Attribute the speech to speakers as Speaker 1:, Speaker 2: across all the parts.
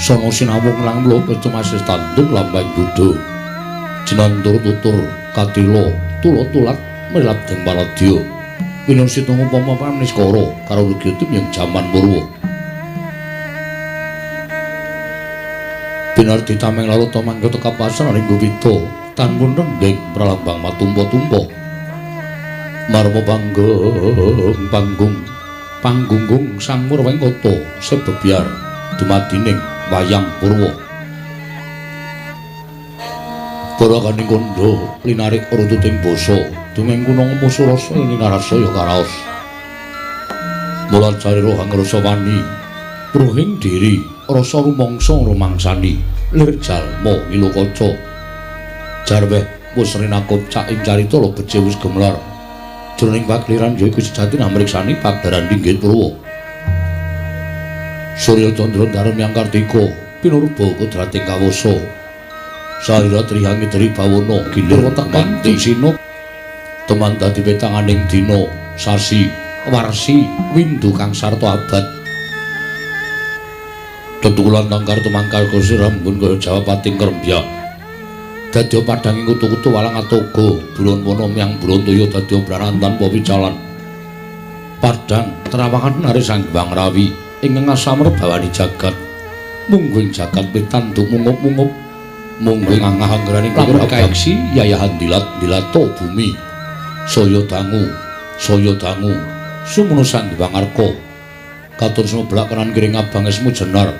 Speaker 1: Sono sinawung lang mlup tumasis tandung lambang bodho. Jinantur tutur katila tula tulat milap den paladya. Winasita upama paniskara karo wigyutim ing jaman Purwa. Binardi tameng laluta mangga tekapasan ing Gupita tanpun renggeng pralambang matumpa-tumpa. Marma panggung panggung panggunggung sang Murwengkata sebebyar dumadining wayang Purwa. Purwakaning kandha linarik runtuting basa dungeng kuna musuh rasa linarasaya karaos. Mula carira hangrasa wani pruhing diri rasa rumangsa rumangsani lir jalma ngilukaca. Jarweh wis rinakup cak ing carita lebece wis gemelar. Jroning pakliran ya iku sejati namriksani pagelaran linggih Purwa. Surya Candra Darma yang Kartika pinurba kodrating kawasa. Salira trihangi dri bawana gilir tekan sina teman dadi petanganing dina sasi warsi windu kang sarta abad. Tetukulan tangkar tumangkal kusi rambun kaya jawapating krembyak. Dadi padhanging kutu-kutu walang atoga bulon wana myang bulon toya dadi obraran tanpa picalan. Padhang terawangan nari Sang Hyang Rawi ingkang asamra bawani jagat. Mungguing jagat pitanduk mungup-mungup. Mungguing angah anggeraning lamun kaeksi yayahan dilat dilato bumi. Saya dangu sumunu Sang Hyang Arka. Katon sumeblak kanan kiri ngabang esmu jenar.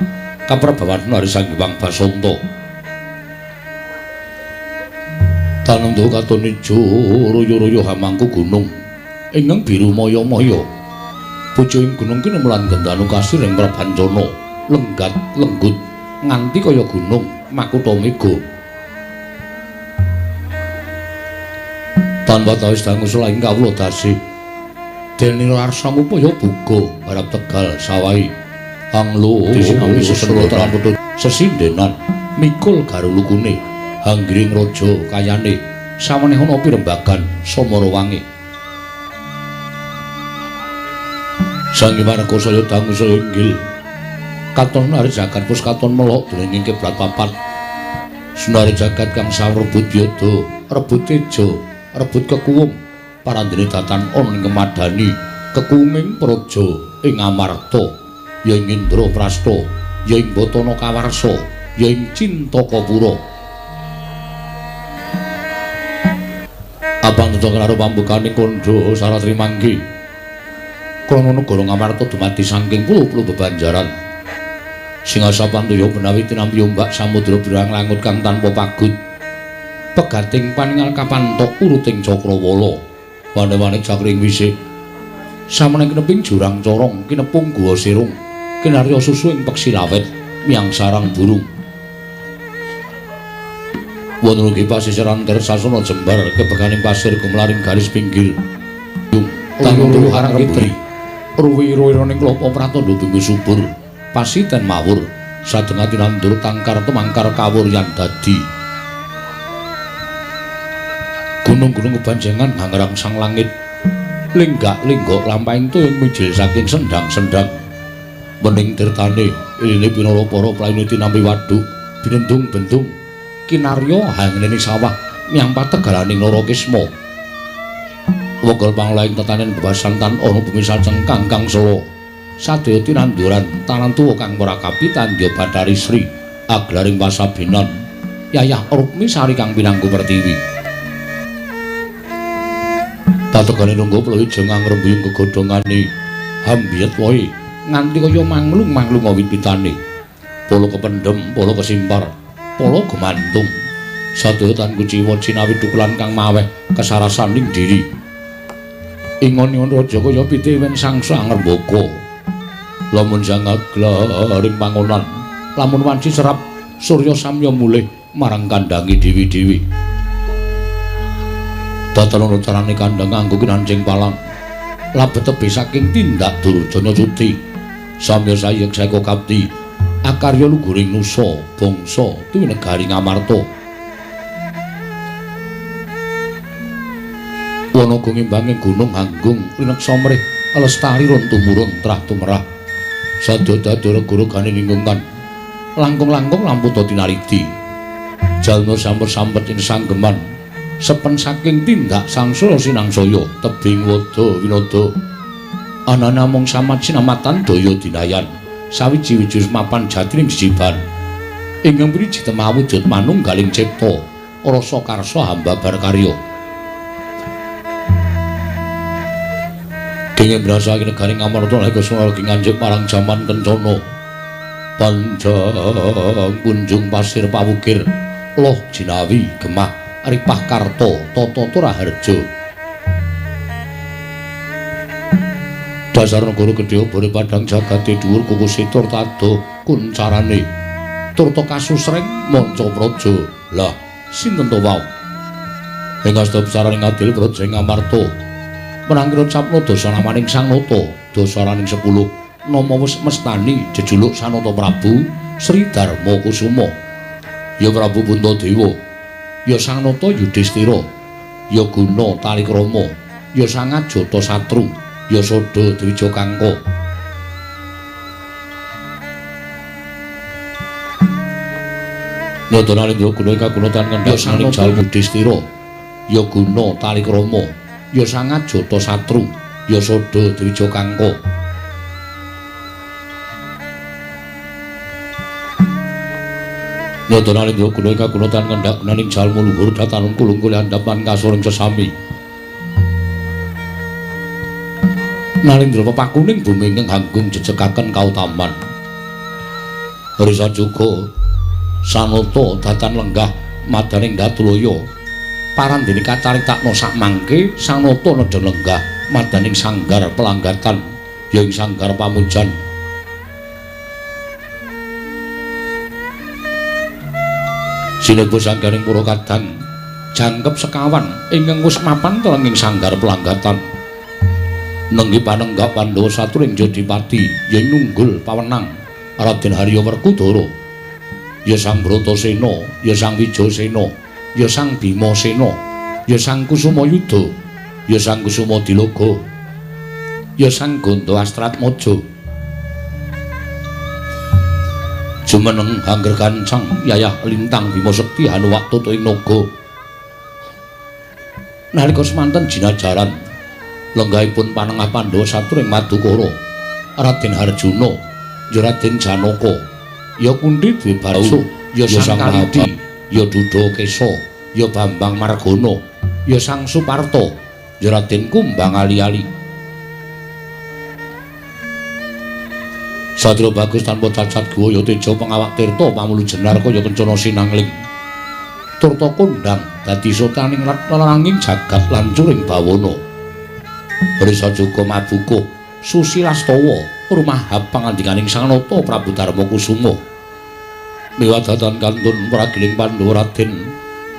Speaker 1: Kaprabawan nari Sang Hyang Basanta. Tanendo katon ijo royo-royo hamangku gunung ingkang biru maya-maya. Pucuking gunung kinemelan gendanu kasir ing prabancana lenggat lenggut nganti kaya gunung makutha mega. Tanpa tawis dangu selaing kawula dasih denira arsa ngupaya buga harap tegal sawahi anglo disinambi sesentra sesindenan mikul garulukune hanggiring raja kayane saweneh ana pirembagan samarawange. Sang Hyang saya dangu saya inggil katon nari jagat pus katon melok dening kiblat papat. Sunari jagat kang sawrebut byada rebut teja rebut kekuwung parandene datan ana ing kemadani kekuwunging praja ing Amarta ya ing Indraprasta ya ing Batana Kawarsa ya ing Cintakapura. Abang tetep karo pambukane kandha saratri manggi krana negara Ngamarta dumadi saking pulo-pulo bebanjaran. Singasapantoya menawi tinampi ombak samudra birang langut kang tanpa pagut. Pegating paningal kapantok uruting cakrawala. Wane-wane cakring wisik. Sameneng kineping jurang corong, kinepung guwa sirung, kinarya susu ing peksi lawet, miyang sarang burung. Wonten ugi pasisiran tersasana jembar kebeganing pasir gumlaring garis pinggir. Tantu arang kitri. Ruwi-ruwiraning klapa pratandha bumi subur. Pasiten mawur sadengah tinandur tangkar tumangkar kawur yan dadi. Gunung-gunung kebanjengan hangrang sang langit. Lenggak-lenggok lampahing toying mijil saking sendang-sendang. Wening tirtane iline pinara para playune tinampi waduk binendung-bendung kinarya hangnene sawah miyang pategalaning Narakisma. Wegel panglaing tetanen bebasan tan ana bumi sacengkang kang sela. Sadaya tinanduran tanan tuwa kang ora kapitan ya Bathari Sri aglaring pasabenan yayah Rukmi Sari kang pinangku pertiwi. Pategane nunggu pluwi jengang rembuyung gegodhongane hambiyet wohe nganti kaya manglung-manglung wit-witane. Polo kependhem, polo kesimpar, polo gemantung. Sadaya tan kuciwa cinawi dukulan kang maweh kesarasaning diri. Ingon-ingon raja kaya piti wen sangsa ngrembaka. Lamun jangaglaring pangonan, lamun wanci serap surya samya mulih marang kandhange dewi-dewi. Datan ana carane kandhang nganggo kinancing palang. Labet tebih saking tindak durjana cuti. Samya sayek seka kapti. Akarya luguring nusa bangsa tuwi negari Ngamarta. Wana gumimbanging gunung hanggung rineksa mrih lestari run tumurun trah tumerah. Sadya dadi rega-regane lingkungan. Langkung-langkung lamputa tinaridi. Jalma sampet-sampet ing sanggeman sepen saking tindak sangsara sinangsaya tebing wada winada. Ana namung samat sinamatan daya dinayan sawiji-wiji mapan jatining jejiban. Ingkang mriji temah wujud manunggaling cipta rasa karsa hambabar karya. Kenging brasake negaring Amarta lha swarga nganjuk marang jaman kencana. Panjang kunjung pasir pawukir loh jinawi gemah ripah karta tata turaharja. Dasar negara gedhe obore padhang jagate dhuwur kukuse tur tado kuncarane turta kasusreng manca praja. Lah sinten to wau? Ing asta besaraning adil praja ing Amarta menangkira capna dasa namaning Sang Nata dasaraning 10 nama wis mestani jejuluk Sanata Prabu Sri Darma Kusuma. Ya Prabu Puntadewa, ya Sang Nata Yudhistira, ya Guna Talikrama, ya Sang Ajata Satru, ya Sada Dwija Kangka. Nata Narendra Guna kagunatan kendhak saning Jalma Yudhistira, ya Guna Talikrama, ya Sang Ajata Satru, ya Sada Dwija Kangka. Nata Narendra Guna kagunatan kendhak gunaning jalma luhur dataran kulung kulih andhapan kasoring sesami. Narendra pepakuning bumi ingkang hanggung jejekaken kautaman. Risa juga Sanata datan lenggah madaning Datulaya. Parandene kacaritakna sakmangke Sanata nedha lenggah madaning sanggar pelanggatan ya ing sanggar pamujan. Sinebo sanggaring para kadang jangkep sekawan ingkang wis mapan telenging sanggar pelanggatan. Nenggi panenggak Pandhawa saturing Jodipati yen nunggul pawenang Raden Harya Werkudara, ya Sang Bratasena, ya Sang Wijayasena, ya Sang Bimasena, ya Sang Kusumayuda, ya Sang Kusumadiloga, ya Sang Ganda Astratmaja. Jumeneng hangger kancang yayah lintang Bima Sekti hanuwak tutu ing naga. Nalika semanten jinajaran lenggahipun panengah Pandhawa saturing Madukara, Raden Harjuna, ya Raden Janaka, ya Kunthi Dwibarsa, ya Sang Kalidi, ya Duda Kesa, ya Bambang Margana, ya Sang Suparta, ya Raden Kumbang Ali-ali. Satria bagus tanpa cacat guwa ya teja pengawak tirta pamulu jenar kaya kencana sinangling. Turta kondang dadi sotaning lelanging jagat lancuring bawana. Risa juga mabuka Susilastawa rumahap pangandikaning Sang Nata Prabu Darma Kusuma. Miwadatan kantun pragiling Pandhawa Raden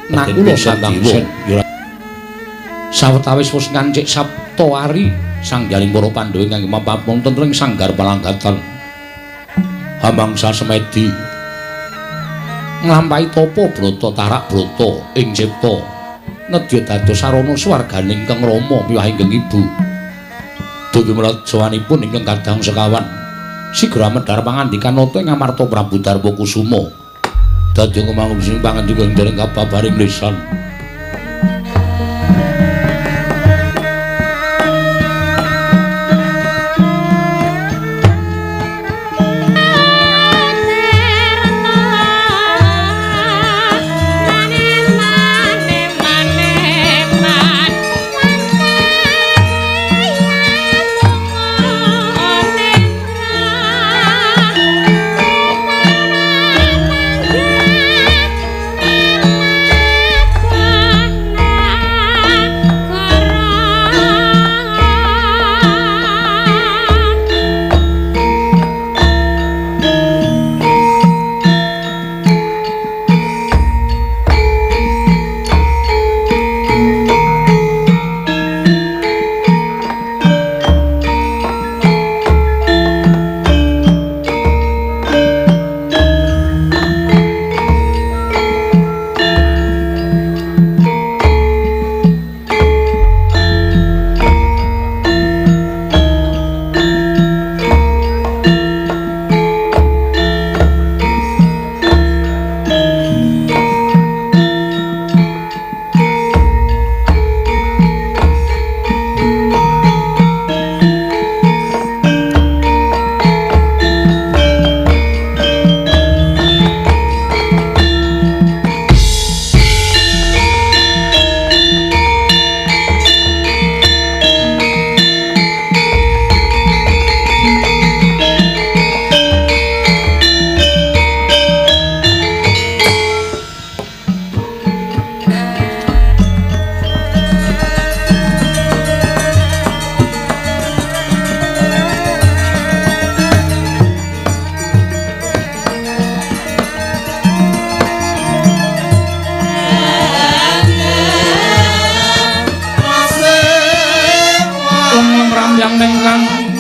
Speaker 1: Nakula Sadewa. Sawetawis wis ngancik saptawari sanggaling para Pandhawa ingkang mapan wonten ing sanggar palanggatan. Hamangsa semedi nglampahi tapa brata tarak brata ing cipta nedya dados sarana swarganing ingkang rama miwah ingkang ibu. Dugi mrajawanipun ingkang kadang sekawan sigra medhar pangandikan nata ing Amarta Prabu Darma Kusuma. Dadi ngomong pangandika ing dereng kababaring lisan.
Speaker 2: Bye.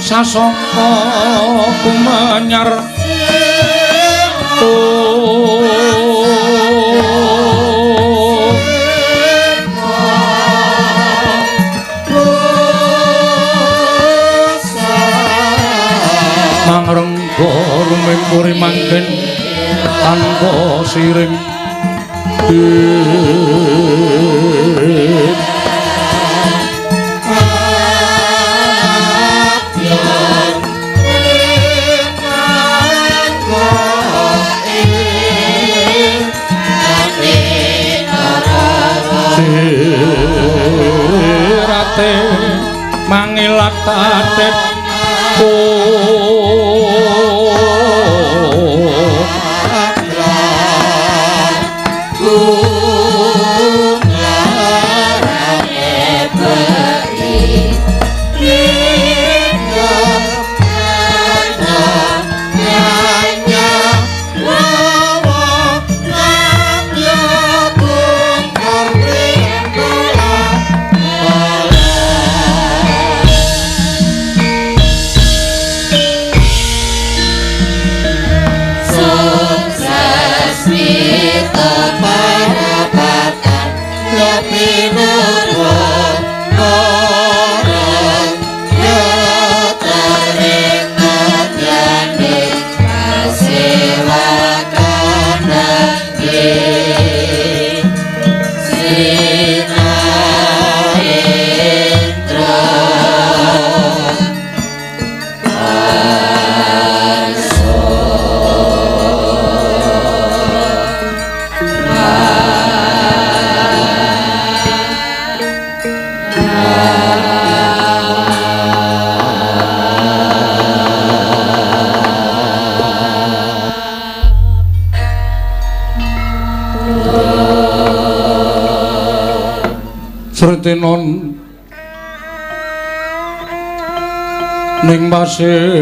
Speaker 1: Sasongko kumenyar mangrengga rumimpuri mangken tanpa siring. Sirate mangilat tatet Sretinon ning pasewakan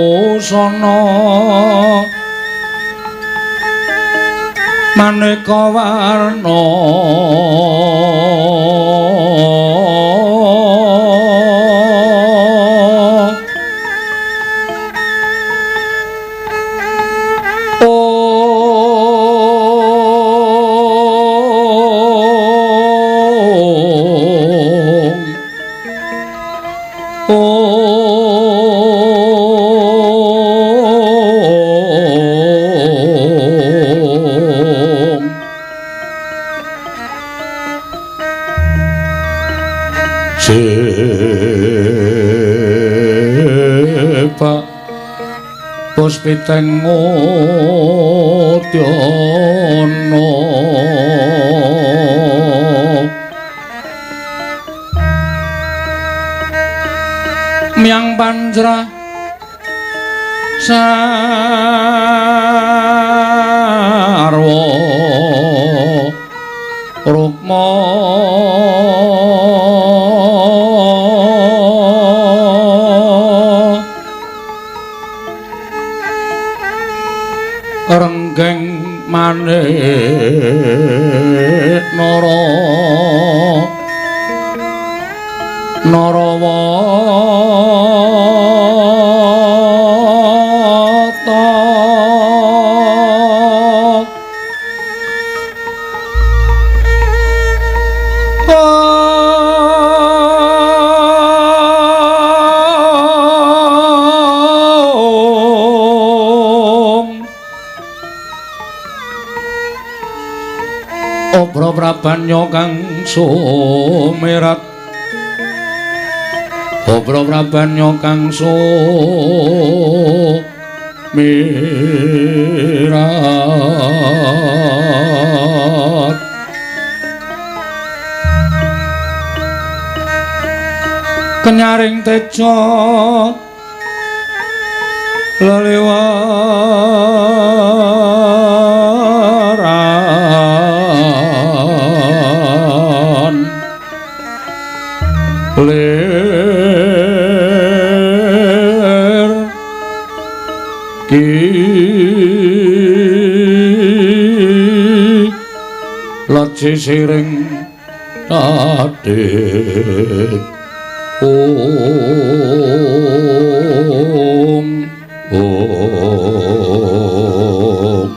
Speaker 1: busana maneka warna Sepak puspiteng udyana miang panjra sarwa rukma renggeng manik nara narawata Obra prabanya kang sumirat, obra prabanya kang sumirat, kenyaring teja leliwaran Ki laci siring tadit om om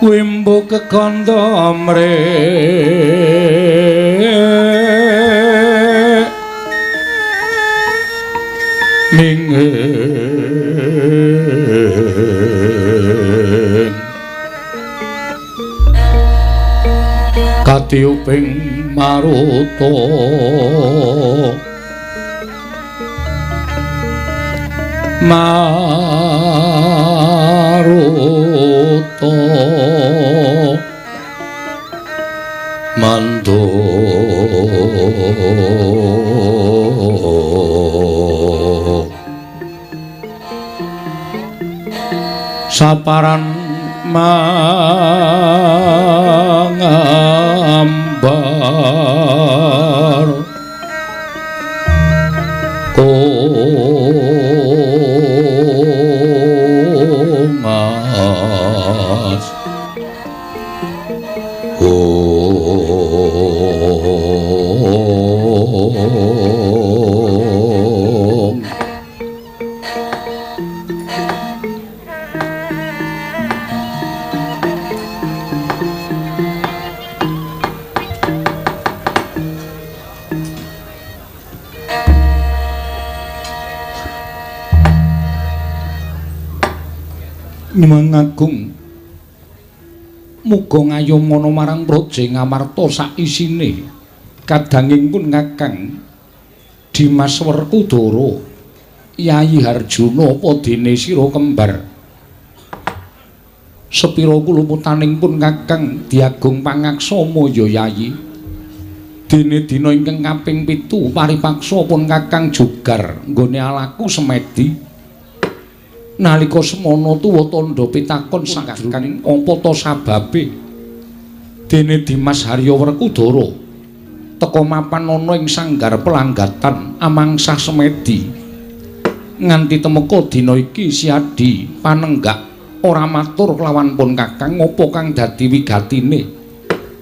Speaker 1: wimbo kekandha mre mingin katiuping maruta maruta mandu saparan mangambar kongas om Nyuwun muga ngayomana marang Praja Ngamarta saisine kadanging pun Kakang Dimas Werkudara Yayi Harjuna apa dene sira kembar sepira kulumutaning pun Kakang Diagung pangaksama ya Yayi dene dina ingkang kaping 7 paripaksa pun Kakang jugar nggone alaku semedi nalika semana tuwa tandha pitakon sakjroning apa ta sababe dene Dimas Harya Werkudara teka mapan ana ing sanggar pelanggatan amangsah semedi nganti temeka dina iki Siadi panenggak ora matur kelawan pun Kakang apa kang dadi wigatine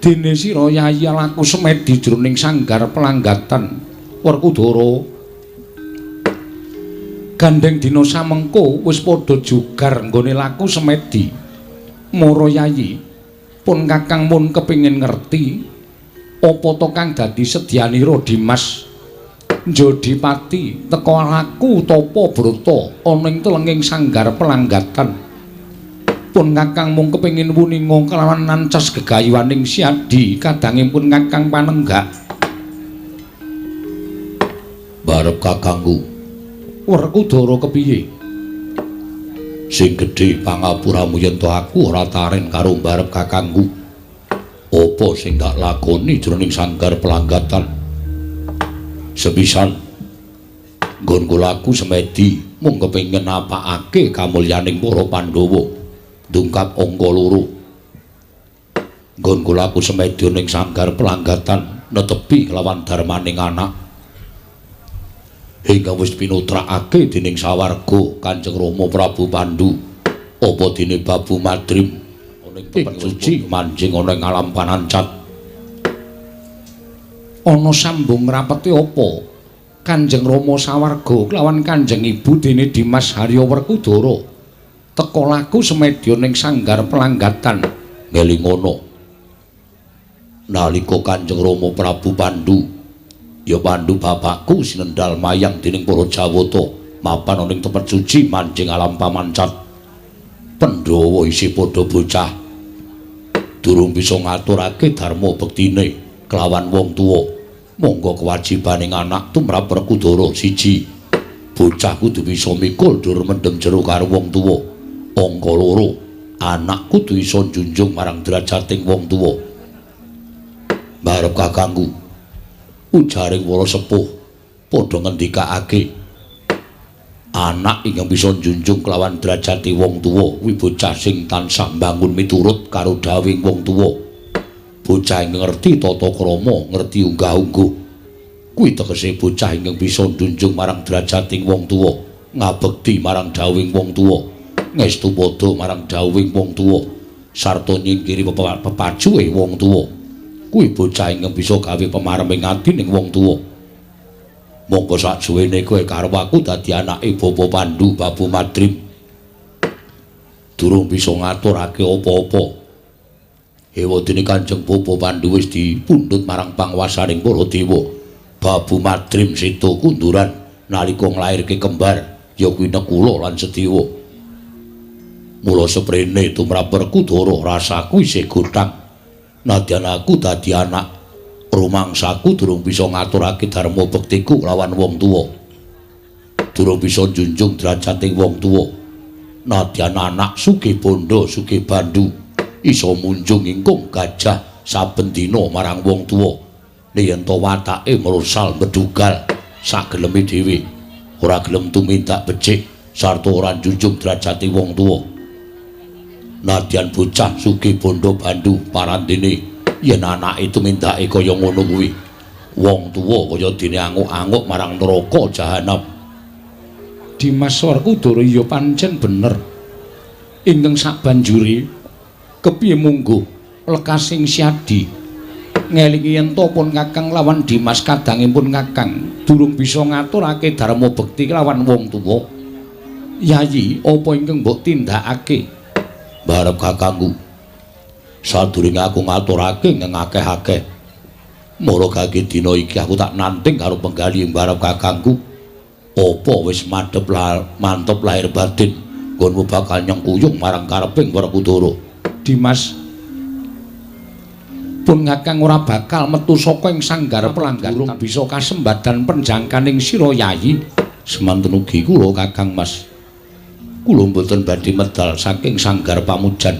Speaker 1: dene sira Yayi laku semedi jroning sanggar pelanggatan Werkudara gandeng dina samengko wis padha jugar nggone laku semedi mara Yayi pun Kakang mun kepengin ngerti apa to kang dadi sedyanira Dimas Jodipati teka laku tapa brata ana ing telenging sanggar pelanggatan pun Kakang mung kepengin wuninga kelawan nancas gegayuhaning Siadi kadanging pun Kakang panenggak barep kakangku Werkudara kepiye sing gedhe pangapuramu yen to aku ora taren karo mbarep kakangku apa sing tak lakoni jroning sanggar pelanggatan sepisan nggonku laku semedi mung kepengin napakake kamulyaning para Pandhawa ndungkap angka 2 nggonku laku semedi ning sanggar pelanggatan netepi kelawan darmaning anak hingga wis pinutrakake dening sawarga Kanjeng Rama Prabu Pandu apa dene Babu Madrim ana ing tempat suci manjing ana ing alam panancat ana sambung rapete apa Kanjeng Rama sawarga kelawan Kanjeng Ibu dene Dimas Harya Werkudara teka laku semedya ning sanggar pelanggatan ngelingono nalika Kanjeng Rama Prabu Pandu ya Pandu bapakku sinendal mayang dening para Jawata mapan ana ing tempat suci manjing alam pamancat Pandhawa isih padha bocah durung bisa ngaturake dharma bektine kelawan wong tuwa monggo kewajibaning anak tumrap Werkudara siji bocah kudu bisa mikul dur mendem jero karo wong tuwa angka 2 anak kudu iso njunjung marang derajating wong tuwa barep kakangku ujaring para sepuh padha ngendikake anak ingkang bisa njunjung kelawan derajate wong tuwa kuwi bocah sing tansah mbangun miturut karo dawuhing wong tuwa bocah ingkang ngerti tata krama ngerti unggah-ungguh Kuwi tegese bocah ingkang bisa ndunjung marang drajating wong tuwa, ngabekti marang dawuhing wong tuwa, ngestu padha marang dawuhing wong tuwa, sarta nyingkiri pepajuhe wong tuwa. Kuwi bocah ingkang bisa gawe pemareming atining wong tuwa. Monggo saksuwene kowe karo aku dadi anake Bapa Pandu, Babu Madrim. Durung bisa ngaturake apa-apa. Ewadene Kanjeng Bapa Pandu wis dipundhut marang panguwasaning para dewa. Babu Madrim seda kunduran nalika nglairke kembar, ya kuwi Nekula lan Sedewa. Mula seprene tumrap Werkudara rasaku isih gothang. Nadyan aku dadi anak, rumangsaku durung bisa ngaturake dharma bektiku lawan wong tuwa. Durung bisa njunjung drajating wong tuwa. Nadyan anak sugih bondo, sugih bandu, iso munjung ingkung gajah saben dina marang wong tuwa. Yen to watake mrosal medugal sageleme dhewe, ora gelem tumindak becik sarta ora njunjung drajate wong tuwa. Nadyan bocah sugih bondo bandu parandene yen anake tumindake kaya ngono kuwi, wong tuwa kaya dene anguk-anguk marang neraka jahanam.
Speaker 2: Dimas Werkudara ya pancen bener. Ingkang sabanjure kepiye mungguh lekasing Siadi ngelingi yen to pun Kakang lawan Dimas kadangipun Kakang durung bisa ngaturake dharma bekti lawan wong tuwa. Yayi, apa ingkang mbok tindakake?
Speaker 1: Barep kakangku, sadurunge aku ngaturake ngakeh-akeh, mara gage dina iki aku tak nanting karo penggalih barep kakangku. Apa wis madhep mantep lahir batin nggonmu bakal nyengkuyung marang kareping Werkudara?
Speaker 2: Dimas, pun Kakang ora bakal metu saka ing sanggar pelanggan durung bisa kasembadan penjangkaning sira Yayi.
Speaker 1: Semanten ugi kula Kakang Mas, kula mboten badhe medal saking sanggar pamujan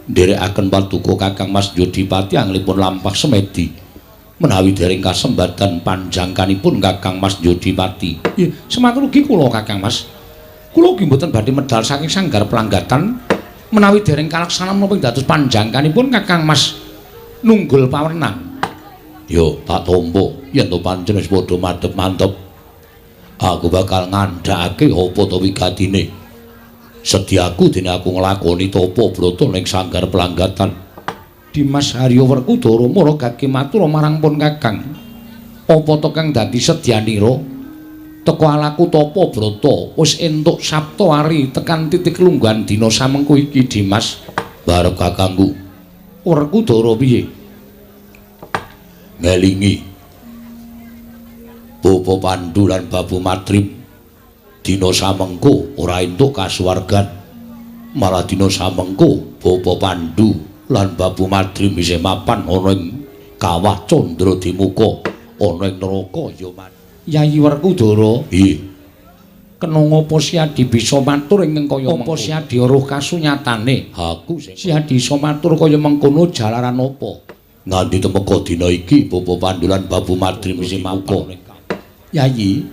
Speaker 1: nderekaken paduka Kakang Mas Yodipati anglipun lampah semedi menawi dereng kasembadan panjangkanipun Kakang Mas Yodipati.
Speaker 2: Nggih, semanten ugi kula Kakang Mas, kula ugi mboten badhe medal saking sanggar pelanggatan menawi dereng kalaksanan menapa dados panjangkanipun Kakang Mas nunggul pawenang.
Speaker 1: Yo tak tampa yen to pancen wis padha madhep mantep, aku bakal ngandhakake apa to wigatine. Sediaku dene aku nglakoni tapa brata ning sanggar pelanggatan.
Speaker 2: Dimas Haryo Werkudara mara gage matur marang pun Kakang, apa to kang dadi sedyanira teka alaku tapa brata wis entuk sabta ari tekan titik lungguhan dina samengko iki. Dimas,
Speaker 1: barep kakangku
Speaker 2: Werkudara piye?
Speaker 1: Ngelingi Bapa Pandu lan Babu Madrim dina samengko ora entuk kasuwargan, malah dina samengko Bapa Pandu lan Babu Madrim isih mapan ana ing kawah Candra Dimuka ana ing neraka ya.
Speaker 2: Yayi Werkudara,
Speaker 1: Nggih.
Speaker 2: Kena ngapa Siadi bisa matur ingkang kaya mengkono? Apa Siadi weruh kasunyatane?
Speaker 1: Aku sing
Speaker 2: Siadi iso matur kaya mengkono jalaran apa?
Speaker 1: Nganti temeka dina iki Bapa Pandu lan Babu Madrim isih mapan.
Speaker 2: Yayi,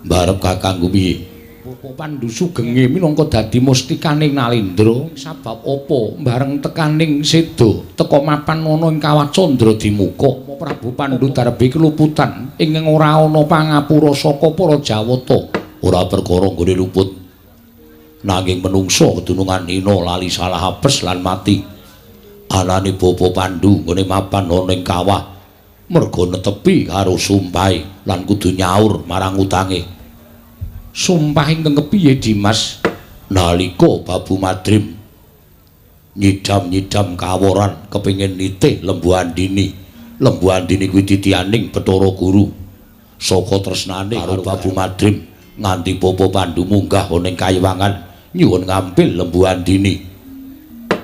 Speaker 1: barep kakangku piye?
Speaker 2: Bapa Pandu sugenge minangka dadi mustikaning Nalendra sabab apa bareng tekaning seda teka mapan ana ing kawah Candra Dimuka Prabu Pandu darbe keluputan ingkang ora ana pangapura saka para Jawata.
Speaker 1: Ora perkara nggone luput, nanging menungsa kedunungan ina lali salah apes lan mati. Anane Bapa Pandu nggone mapan ana ing kawah merga netepi karo sumpahe lan kudu nyaur marang utange.
Speaker 2: Sumpah ingkang kepiye Dimas?
Speaker 1: Nalika Babu Madrim nyidam-nyidam kaworan kepengin nitih Lembu Andini. Lembu Andini kuwi titianing Bathara Guru. Saka tresnane karo Babu Madrim nganti Bapa Pandu munggah ana ing kayiwangan nyuwun ngampil Lembu Andini.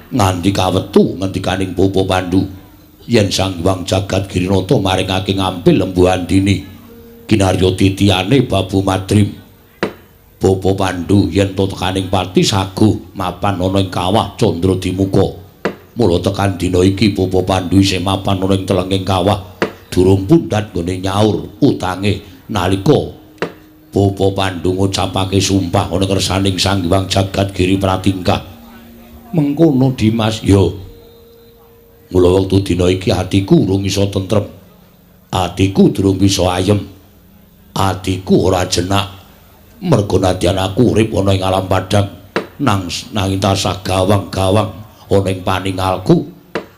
Speaker 1: Nganti kawetu ngendikaning Bapa Pandu yen Sang Hyang Jagat Girinata maringake ngampil Lembu Andini kinarya titiane Babu Madrim. Bapa Pandu yen to tekaning pati saguh mapan ana ing kawah Candra Dimuka. Mula tekan dina iki Bapa Pandu isih mapan ana ing telenging kawah durung pundhat nggone nyaur utange nalika Bapa Pandu ngucapake sumpah ana ngersaning Sang Hyang Jagat Giri Pratingkah.
Speaker 2: Mengkono Dimas?
Speaker 1: Yo. Mula wektu dina iki atiku urung iso tentrem. Atiku durung bisa ayem. Atiku ora jenak merga nadyan aku urip ana ing alam padhang nang nanging tansah gawang-gawang ana ing paningalku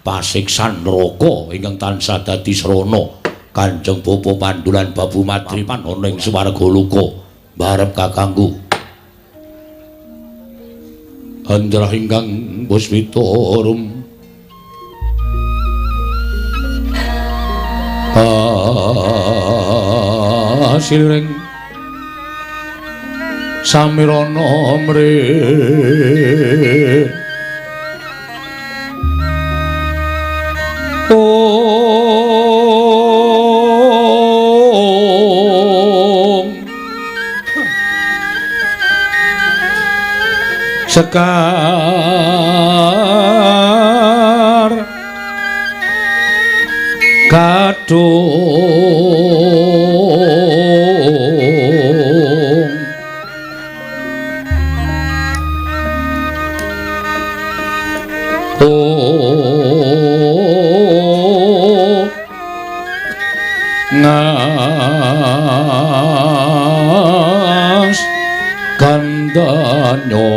Speaker 1: pasiksan neraka ingkang tansah dadi srana Kanjeng Bapa Pandhu lan Babu Madri ana ing swarga loka barep kakangku. Andrah ingkang puswita rum asiring samirana mre om sekar kadung ngas kandanyo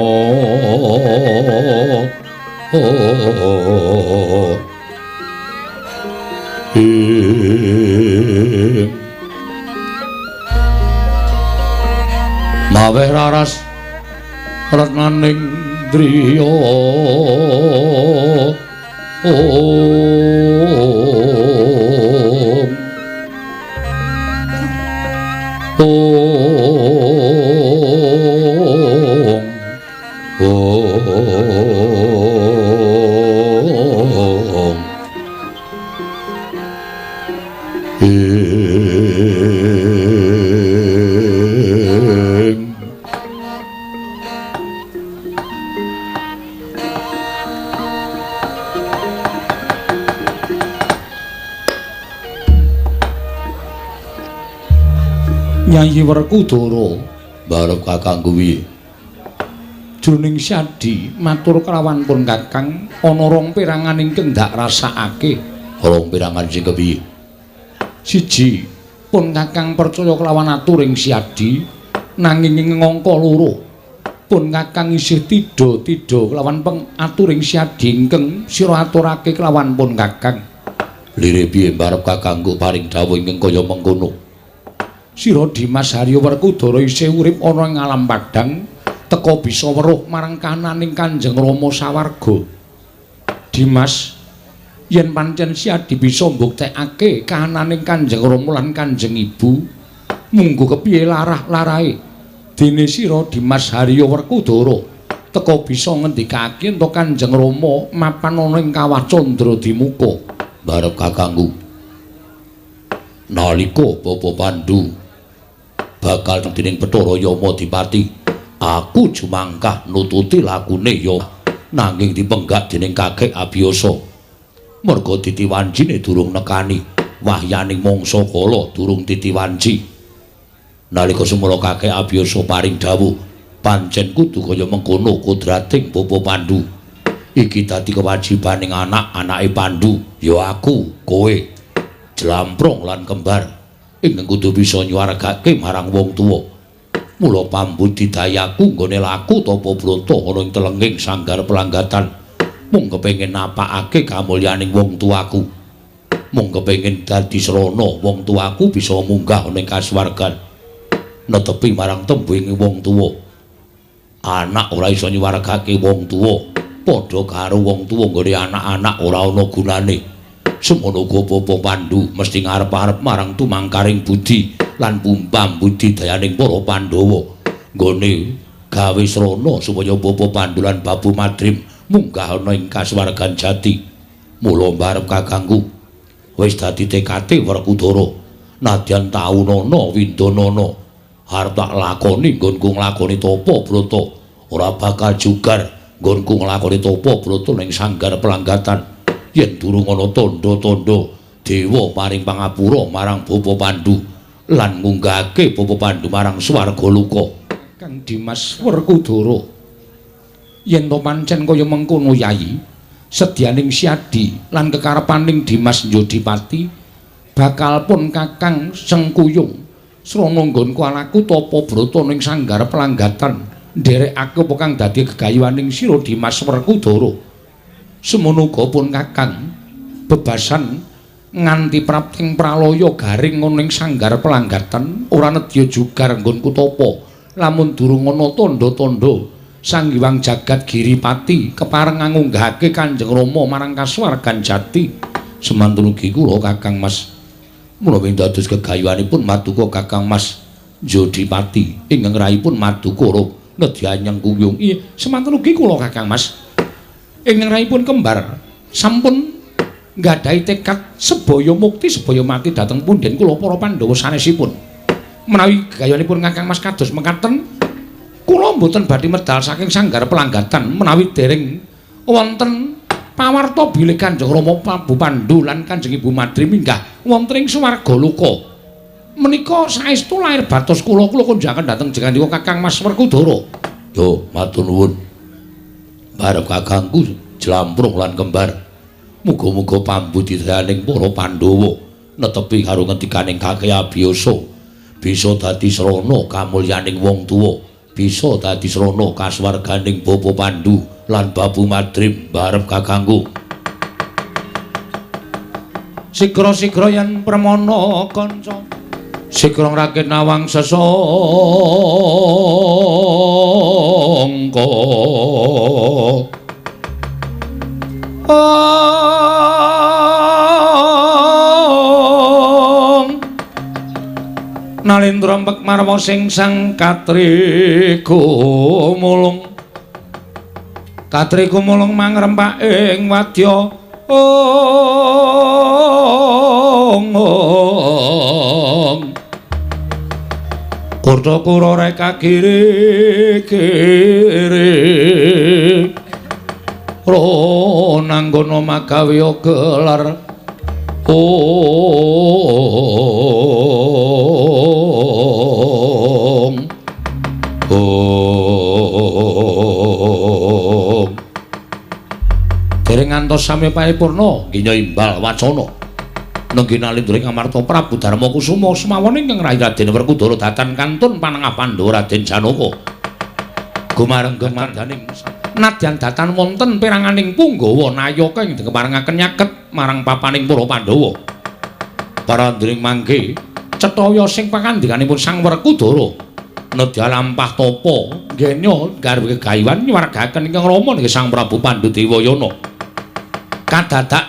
Speaker 1: maweh raras retnaning driya om om om ing Nyai Werkudara barep kakangku piye? Jroning Syadi matur kelawan pun kakang ana rong perangan ingkang ndak rasakake. Rong perangan sing kepiye? Siji, pun kakang percaya kelawan aturing Syadi nanging ing angka loro pun kakang isih tidha-tidha kelawan pengaturing Syadi ingkang sira aturake kelawan pun kakang. Lire piye barep kakangku paring dawuh ingkang kaya mengkono? Sira Dimas Haryo Werkudara isih urip ana ing alam padhang teka bisa weruh marang kananing Kanjeng Rama sawarga. Dimas, yen pancen Syadi bisa mbuktekake kananing Kanjeng Rama lan Kanjeng Ibu, munggo kepiye larah-larahe dene sira Dimas Haryo Werkudara teka bisa ngendikake ento Kanjeng Rama mapan ana ing kawah Candra Dimuka. Barep kakangku, nalika Bapa Pandhu bakal dening Bathara Yama Dipati, aku jumangkah nututi lakune ya nanging dipenggak dening kakek Abiyasa. Merga titiwancine durung nekani, wahyaning mangsa kala durung titiwanci. Nalika semana kakek Abiyasa paring dawuh, pancen kudu kaya mengkono kodrating Bapa Pandhu. Iki dadi kewajibaning anak-anake Pandhu, ya aku, kowe, jlamprong lan kembar ingkang kudu bisa nyuwargake marang wong tuwa. Mula pambudidayaku nggone laku tapa brata ana ing telenging sanggar pelanggatan mung kepengin napakake kamulyaning wong tuaku. Mung kepengin dadi srana wong tuaku bisa munggah ana ing kasuwargan. Netepi marang tembunge wong tuwa. Anak ora iso nyuwargake wong tuwa, padha karo wong tuwa nggone anak-anak ora ana gunane. Semono uga Bapa Pandhu mesti ngarep-arep marang tumangkaring budi lan pambudidayaning para Pandhawa nggone gawe srana supaya Bapa Pandhu lan Babu Madrim munggah ana ing kasuwargan jati. Mula mbarep kakangku wis dadi tekate Werkudara, nadyan taunana windanana arep tak lakoni nggonku nglakoni tapa brata, ora bakal jugar nggonku nglakoni tapa brata ning sanggar pelanggatan yen durung ana tandha-tandha dewa paring pangapura marang Bapa Pandhu lan ngunggahake Bapa Pandhu marang swarga loka. Kang Dimas Werkudara, yen to pancen kaya mengkono Yayi, sedyaning Syadi lan kekarepaning Dimas Njodipati bakal pun kakang sengkuyung
Speaker 2: Srana nggonku alaku tapa brata ning sanggar pelanggatan nderekake apa kang dadi gegayuhaning sira Dimas Werkudara. Semono uga pun Kakang bebasan nganti prapting pralaya garing ana ing sanggar pelanggatan ora nedya jugar nggonku tapa lamun durung ana tandha-tandha Sang Hyang Jagat Giripati kepareng ngunggahake Kanjeng Rama marang kasuwargan jati. Semantun ugi kula Kakang Mas menawi dados gegayuhanipun maduka Kakang Mas Jodipati ingkang rahipun maduka nedya nyengkuyung. Iya, semantun ugi kula Kakang Mas ingkang rahipun kembar sampun nggadahi tekad sebaya mukti sebaya mati dhateng punden kula para Pandhawa sanesipun. Menawi gegayuhanipun Kakang Mas kados mekaten, kula mboten badhe medal saking sanggar pelanggatan menawi dereng wonten pawarta bilih Kanjeng Rama Prabu Pandu lan Kanjeng Ibu Madri minggah wonten ing swarga loka. Menika saestu lair batos kula, kula konjangan dhateng jengandika Kakang Mas Werkudara.
Speaker 1: Yo, matur nuwun. Barep kakangku jlamprung lan kembar. Muga-muga pambudidyaning para Pandhawa netepi karo ngendikaning Kakek Abiyasa bisa dadi srana kamulyaning wong tuwa, bisa dadi srana kasuwarganing Bapa Pandu lan Babu Madrim barep kakangku.
Speaker 2: Sigra-sigra yen permana kanca sigra ngrakit nawang sesangka. Nalendra mpek marwa sing sang katri gumulung, katri gumulung mangrempak ing wadya. Ong kurta kura reka kiri kiri ronanggono magawe gelar. Om Om dereng ngantos sami paripurna ginya imbal wacana nenggi nalindra ing Amarta Prabu Darma Kusuma sumawon ingkang rayi Raden Werkudara datan kantun panengah Pandhawa Raden Janaka gumareng mardaning nadyan datan wonten peranganing punggawa nayaka ing keparengaken nyaket marang papaning para Pandhawa. Parandring mangke cetha sing pakandikanipun Sang Werkudara nedya lampah tapa ngenya garwe gegayuhan nyuwargaken ingkang rama nggih Sang Prabu Pandu Dewayana. Kadadak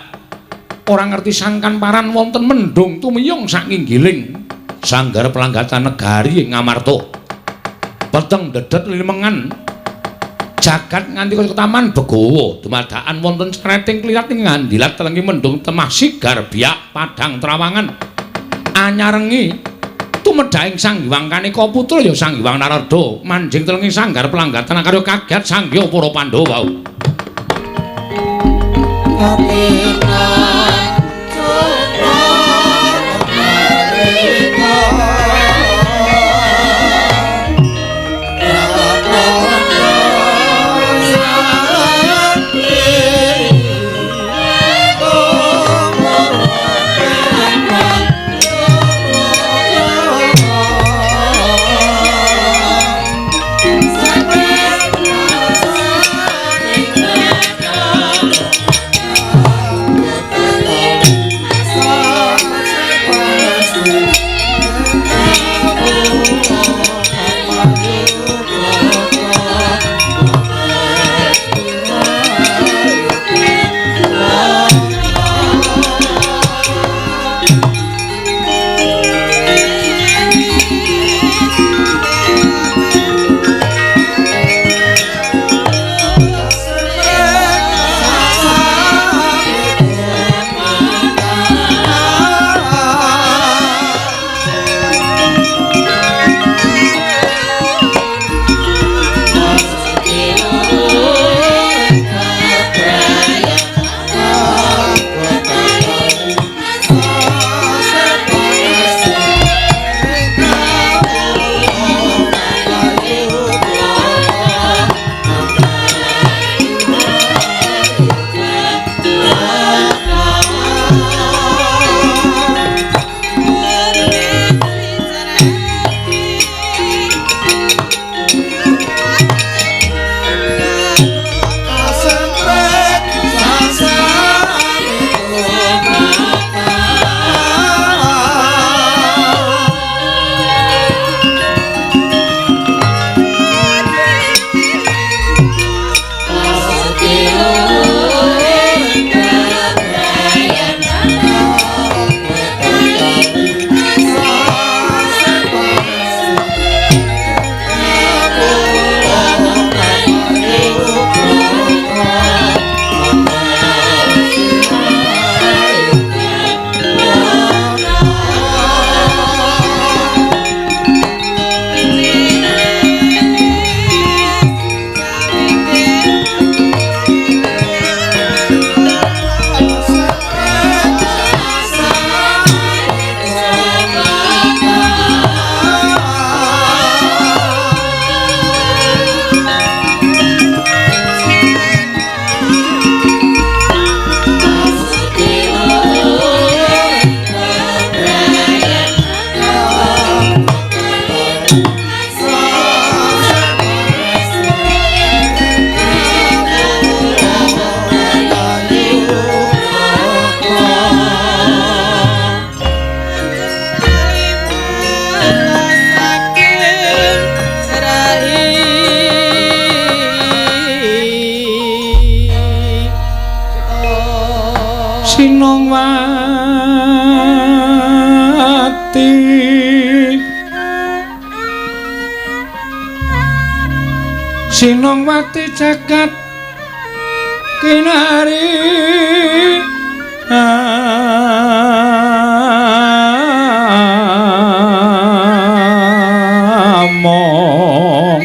Speaker 2: ora ngerti sangkan paran wonten mendung tumiyung sakinggiling sanggar pelanggatan negari ing Ngamarta. Peteng dedet limengan jagat nganti kaya taman begawa dumadakan wonten creting klirat ing ngandilat telengi mendung temah sigar biak padang trawangan anyarengi tumedhaing Sang Hyang Kaneka Putra ya Sang Hyang Narada manjing telengi sanggar pelanggatan akarya kaget sanggya para Pandhawa.
Speaker 3: Sampai
Speaker 2: Sinongwati jagat kinari among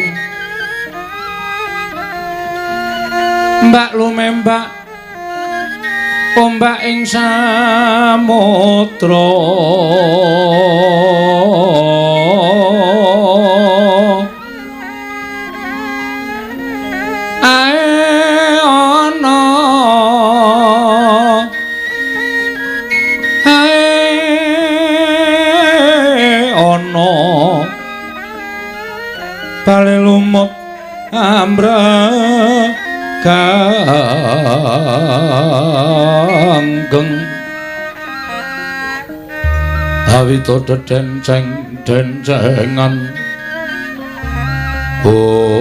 Speaker 2: mbak lumembak ombak ing samudra ae ana ae ana bale lumut ambrek ganggeng awito dedenceng dencengan om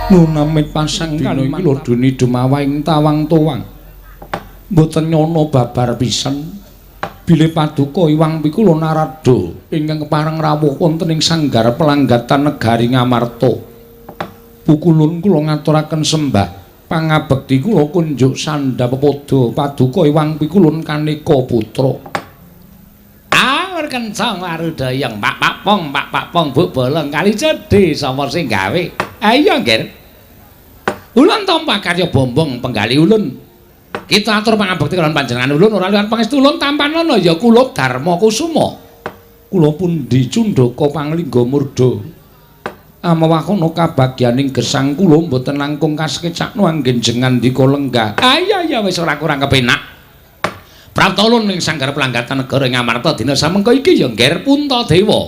Speaker 2: nunamit pasang dina iki lho duni dumawa ing tawang-tuwang mboten nyono babar pisan bilih paduka Iwang Pikula Narada ingkang kepareng rawuh wonten ing sanggar pelanggatan negari Ngamarta. Pukulun kula ngaturaken sembah pangabekti kula kunjuk sandha pepodo paduka Iwang Pikulun kaneka putra.
Speaker 1: Awur kencang warudayang Pak Pakpong Pak Pakpong buk bolong kali cedhe sapa sing gawe. Ayo nggih. Ulun tampa karya bombong penggali ulun. Kita atur pangabekti kaliyan panjenengan ulun ora liwat pangestu ulun tampanana ya kula Darma Kusuma.
Speaker 2: Kula pundi cundhaka panglingga murda. Amawakana kabagyaning gesang kula mboten langkung kasekecakno anggen jengandika lenggah.
Speaker 1: Ah iya wis ora kurang kepenak. Prapta ulun ing sanggar pelanggatan negara ing Ngamarta dina samengko iki ya Ngger Puntadewa.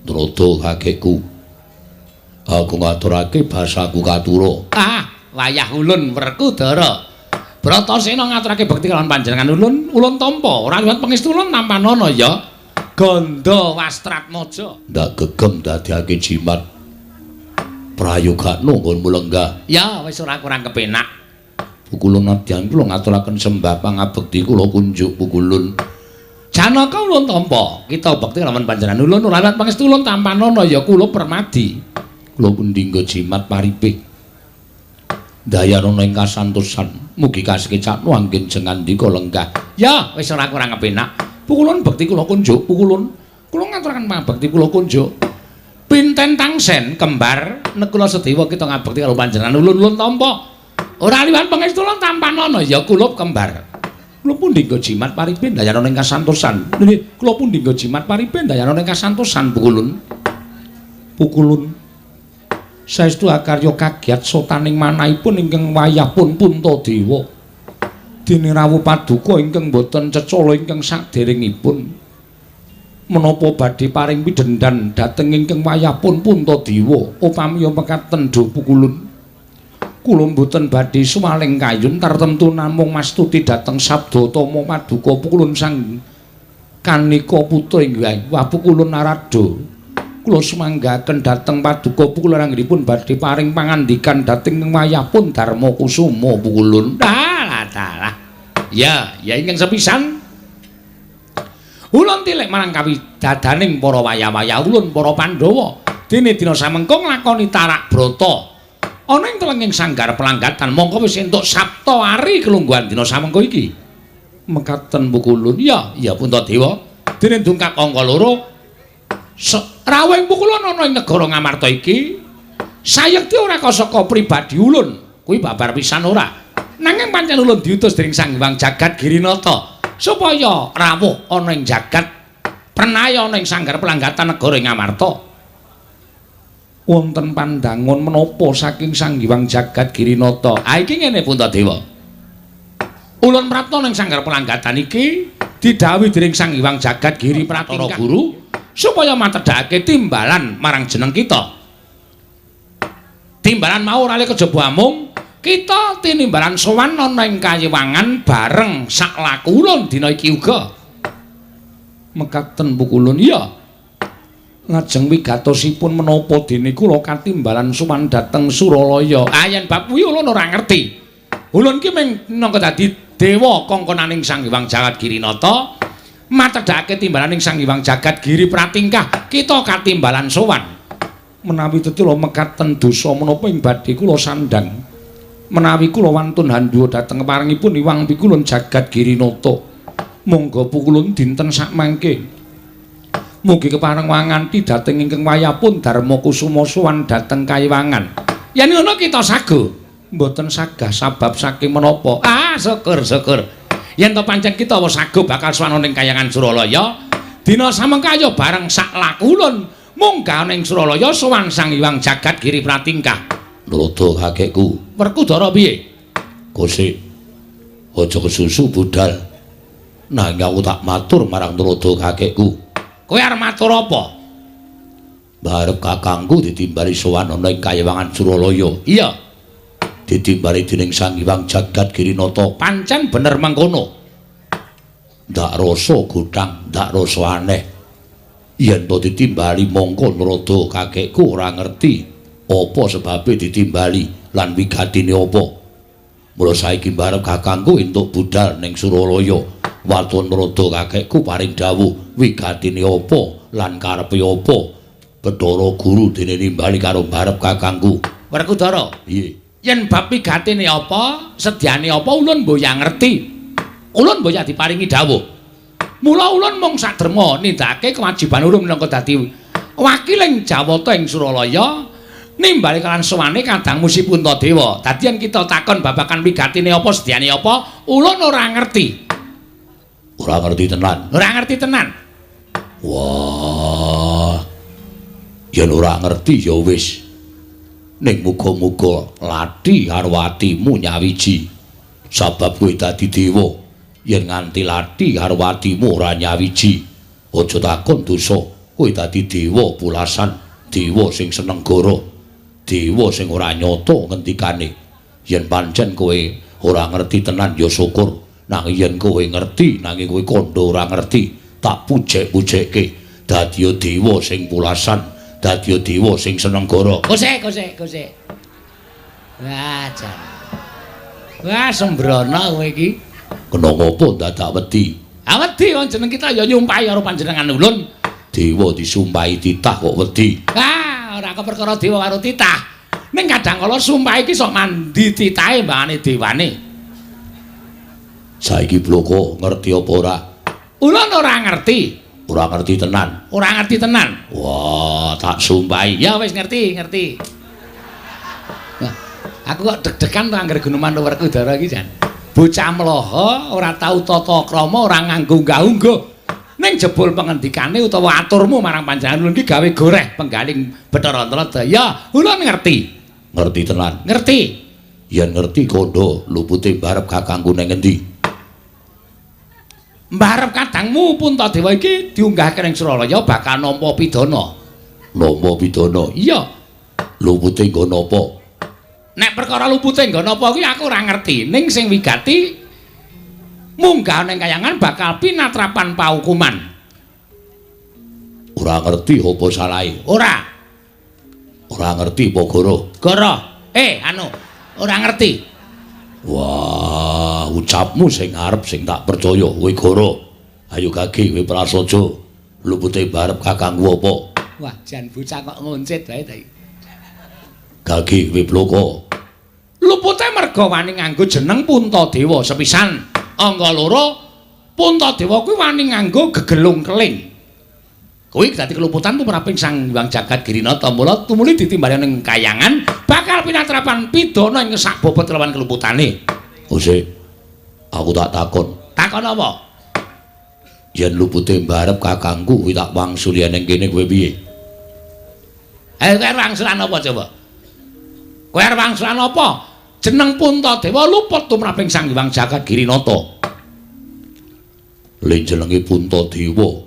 Speaker 2: Nrada kakekku. Aku ngaturake basaku katura.
Speaker 1: Ah, wayah ulun Werkudara. Bratasena ngaturake bekti kalawan panjenengan ulun, ulun tampa ora liwat pangestu ulun tampanana ya Gandha Wastratmaja.
Speaker 2: Ndak gegem dadekake jimat prayogakno nggonmu lenggah.
Speaker 1: Ya wis ora kurang kepenak.
Speaker 2: Pukulun nadyan kula ngaturaken sembah pangabekti kula kunjuk pukulun.
Speaker 1: Janaka ulun tampa, kita bekti kalawan panjenengan ulun ora liwat pangestu ulun tampanana ya kula Permadi.
Speaker 2: Kula pundi nggo jimat paripih. Dayanana ing kasantosan mugi kasekecakno anggen jengandika lenggah.
Speaker 1: Ya wis ora kurang kepenak.
Speaker 2: Pukulun bekti kula kunjuk pukulun. Kula ngaturaken pangabekti kula kunjuk.
Speaker 1: Pinten tangsen kembar Nekula Sedewa kita ngabekti karo panjenengan ulun ulun tampa. Ora liwat pangestu ulun tampanana ya kula kembar.
Speaker 2: Kula pundi nggo jimat paripin dayanana ing kasantosan. Nggih, kula pundi nggo jimat paripin dayanana ing kasantosan pukulun. Pukulun saestu akarya kagiat sotaning manahipun ingkang wayahpun Puntadewa. Dene rawuh paduka ingkang boten cecala ingkang saderengipun. Menapa badhe paring pidhendan dhateng ingkang wayahpun Puntadewa upami mekaten do pukulun. Kula mboten badhe suwaling kayun tartemtu namung mastuti dhateng sabda tama paduka pukulun sang kanika putra ing wah pukulun Narada. Kula sumanggaken dhateng paduka pukulun anggenipun badhe paring pangandikan dhateng wayahpun Darma Kusuma pukulun.
Speaker 1: Dalah dalah. Ya, ya ingkang sepisan. Ulun tilik marang kawidadaning para wayah-wayah ulun para Pandhawa. Dene dina samengko nglakoni tarak brata. Ana ing telenging sanggar pelanggatan mongko wis entuk Sapta Ari kelungguhan dina samengko iki.
Speaker 2: Mekaten pukulun.
Speaker 1: Ya, ya Puntadewa. Dene dungkap angka 2. Rawuhing pukulun ana ing negara Ngamarta iki sayekti ora kasaka pribadi ulun, kuwi babar pisan ora. Nanging pancen ulun diutus dening Sang Hyang Jagat Girinata supaya rawuh ana ing jagat prenaya ana ing sanggar pelanggatan negara ing Ngamarta.
Speaker 2: Wonten pandangon menapa saking Sang Hyang Jagat Girinata?
Speaker 1: Ah iki ngene Puntadewa. Ulun prapta ning sanggar pelanggatan iki didhawuhi dening Sang Hyang Jagat Giri Pratara Guru supaya matedhake timbalan marang jeneng kita. Timbalan mau ora kejaba amung kita tinimbalan sowan ana ing kayiwangan bareng sak laku ulun dina iki uga.
Speaker 2: Mekaten pukulun. Iya. Lajeng wigatosipun menapa dene kula katimbalan sowan dhateng Suralaya?
Speaker 1: Ah yen bab kuwi ulun ora ngerti. Ulun ki mung nangka dadi
Speaker 2: Dewa kongkonaning Sang Hyang Jagat Girinata matedhake timbalaning Sang Hyang Jagat Giri Pratingkah kita katimbalan sowan.
Speaker 1: Menawi tetula mekaten dosa menapa ing badhe kula sandhang. Menawi kula wantun handhuwa dhateng parengipun Hyang Pikulun Jagat Girinata. Monggo pukulun dinten sakmangke. Mugi kepareng wanganti dhateng ingkang wayahpun Darma Kusuma sowan dhateng Kayiwangan.
Speaker 2: Yen ngono kita sago.
Speaker 1: Mboten sagah sabab saking menapa?
Speaker 2: Ah, syukur syukur. Yen to pancen kita wis sago bakal sowan ning Kayangan Suralaya, dina samengkaya bareng sak lakulun munggah ning Suralaya sowan Sang Hyang Jagat Giri Pratingkah.
Speaker 1: Nrada kakekku.
Speaker 2: Werkudara piye?
Speaker 1: Kosik. Aja kesusu budal. Nanging aku tak matur marang Nrada kakekku.
Speaker 2: Kowe arep matur apa?
Speaker 1: Barep kakangku ditimbali sowan ana ing Kayiwangan Suralaya.
Speaker 2: Iya.
Speaker 1: Ditimbali dening Sang Hyang Jagat Girinata.
Speaker 2: Pancen bener mengkono.
Speaker 1: Ndak rasa gothang, ndak rasa aneh. Yen to ditimbali mongko Nrada kakekku ora ngerti apa sebabe ditimbali lan wigatine apa. Mula saiki barep kakangku entuk budal ning Suralaya. Waton Nrada kakekku paring dawuh wigatine apa lan karepe apa. Bathara Guru dene nimbali karo barep kakangku.
Speaker 2: Werkudara,
Speaker 1: piye?
Speaker 2: Yen bab wigatine apa, sedyane apa ulun mboya ngerti. Ulun mboya diparingi dawuh. Mula ulun mung saderma nindakake kewajiban ulun minangka dadi wakiling Jawata ing Suralaya nimbali kalan sowane Kadang Musi Puntadewa. Dadi yen kita takon babagan wigatine apa, sedyane apa, ulun ora ngerti.
Speaker 1: Ora ngerti tenan.
Speaker 2: Ora ngerti tenan.
Speaker 1: Wah. Yen ora ngerti ya wis. Ning muga-muga lathi karo atimu nyawiji. Sabab kowe dadi dewa, yen nganti lathi karo atimu ora nyawiji, aja takon dosa. Kowe dadi dewa pulasan, dewa sing seneng goro, dewa sing ora nyata ngendikane. Yen pancen kowe ora ngerti tenan ya syukur. Nanging yen kowe ngerti, nanging kowe kandha ora ngerti, tak pujek-pujekke dadi dewa sing pulasan, dadi dewa sing seneng goro.
Speaker 2: Kosek, kosek, kosek. Wah, jan. Wah, sembrono kowe iki.
Speaker 1: Kena ngopo dadak wedi?
Speaker 2: Ah, wedi wong jeneng kita ya nyumpahi karo panjenengan ulun.
Speaker 1: Dewa disumpahi titah kok wedi.
Speaker 2: Ah, ora keperkara dewa karo titah. Ning kadang kala sumpah iki sok mandi titahe mbangane dewane.
Speaker 1: Saiki bloko ngerti apa ora?
Speaker 2: Ulun ora ngerti.
Speaker 1: Ora ngerti tenan.
Speaker 2: Ora ngerti tenan.
Speaker 1: Wah, tak sumpahi.
Speaker 2: Ya wis ngerti, ngerti. Wah, aku kok deg-degan to angger guneman Werkudara iki jan. Bocah mloho ora tau tata krama, ora nganggo unggah-ungguh. Ning jebul pengendikane utawa aturmu marang panjenengan ulun iki gawe goreh penggaling Bathara Antarada. Ya, ulun ngerti.
Speaker 1: Ngerti tenan.
Speaker 2: Ngerti.
Speaker 1: Yen ngerti kandha lupute barep kakangku ning endi?
Speaker 2: Mbarep kadangmu Puntadewa iki diunggahke ning Suralaya bakal nampa pidana.
Speaker 1: Nampa pidana?
Speaker 2: Iya.
Speaker 1: Lupute nggo napa?
Speaker 2: Nek perkara lupute nggo napa kuwi aku ora ngerti. Ning sing wigati munggah ning kayangan bakal pinatrapan paukuman.
Speaker 1: Ora ngerti apa salahe?
Speaker 2: Ora.
Speaker 1: Ora ngerti apa goro?
Speaker 2: Goro. Anu, ora ngerti.
Speaker 1: Wah, ucapmu sing arep sing tak percaya kowe goro. Ayo gage kowe prasaja. Lupute barep kakangku apa?
Speaker 2: Wah, jan bocah kok ngoncet wae ta iki.
Speaker 1: Gage kowe bloko.
Speaker 2: Lupute merga wani nganggo jeneng Puntadewa sepisan. Angka loro, Puntadewa kuwi wani nganggo gegelung keling. Kuwi dadi keluputan tumraping Sang Hyang Jagat Girinata. Mula tumuli ditimbali ning kayangan bakal pinatrapan pidana ing sak bobot lawan keluputane.
Speaker 1: Kosek, aku tak takon.
Speaker 2: Takon apa?
Speaker 1: Yen lupute mbarep kakangku kuwi tak wangsuli ning kene kowe piye?
Speaker 2: Ayo kowe wangsulan apa coba? Kowe arep wangsulan apa? Jeneng Puntadewa luput tumraping Sang Hyang Jagat Girinata.
Speaker 1: Le jenenge Puntadewa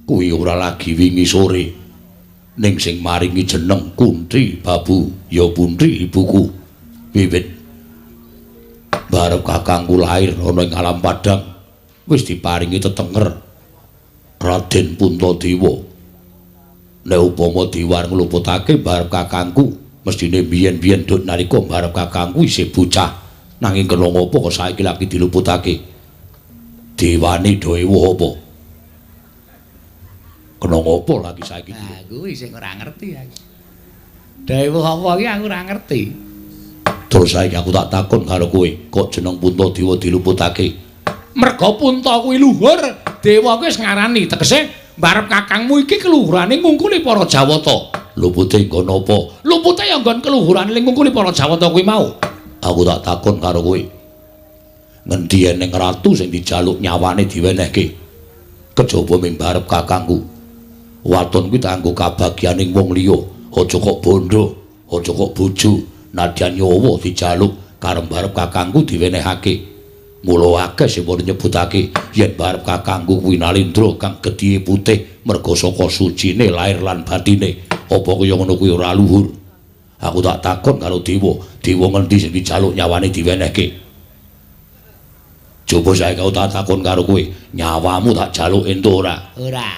Speaker 1: kuwi ora lagi wingi sore. Ning sing maringi jeneng Kunti Babu ya Punti ibuku. Wiwit barep kakangku lahir ana ing alam padang wis diparingi tetenger Raden Puntadewa. Nek upama diwar ngluputake barep kakangku mestine biyen-biyen duk nalika barep kakangku isih bocah Nanging kena ngopo kok saiki lagi diluputake? Dewane do ewuh apa? Kena ngopo lagi saiki?
Speaker 2: Nah, kuwi sing ora ngerti aku. Dewuh apa iki aku ora ngerti.
Speaker 1: Terus saiki aku tak takon karo kowe, kok jeneng Puntadewa diluputake?
Speaker 2: Merga Punta kuwi luhur, dewa kuwi wis ngarani, tegese mbarep kakangmu iki keluhurane ngungkuli para Jawata.
Speaker 1: Lupute nggon apa?
Speaker 2: Lupute ya nggon keluhurane ngungkuli para Jawata kuwi mau.
Speaker 1: Aku tak takon karo kowe. Ngendi eneng ratu sing dijaluk nyawane diwenehke? Kejaba ming barep kakangku. Waton kuwi kanggo kabagyaning wong liya, aja kok bondo, aja kok bojo, nadyan nyawa dijaluk karo barep kakangku diwenehake. Mula akeh sing padha nyebutake yen barep kakangku kuwi Nalendra kang gedhihe putih merga saka sucine lair lan batine. Apa kaya ngono kuwi ora luhur? Aku tak takon karo dewa, dewa ngendi sing dijaluk nyawane diwenehke? Coba saiki aku tak takon karo kowe, nyawamu tak jaluk entuk ora?
Speaker 2: Ora.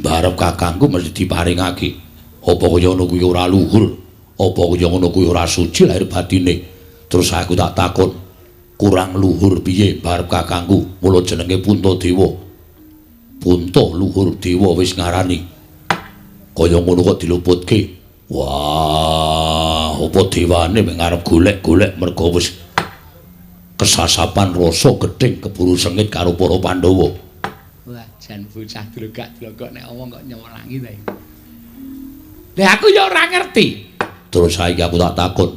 Speaker 1: Barep kakangku mesti diparingake. Apa kaya ngono kuwi ora luhur? Apa kaya ngono kuwi ora suci lahir batine? Terus aku tak takon, kurang luhur piye barep kakangku? Mula jenenge Puntadewa. Punta luhur dewa wis ngarani. Kaya ngono kok diluputke. Wah, apa dewane mung arep golek-golek merga wis kesasapan rasa gething keburu sengit karo para Pandhawa.
Speaker 2: Wah, jan bocah drogak-drogok nek omong kok nyewelangi ta iki. Lah aku ya ora ngerti.
Speaker 1: Terus saiki aku tak takon,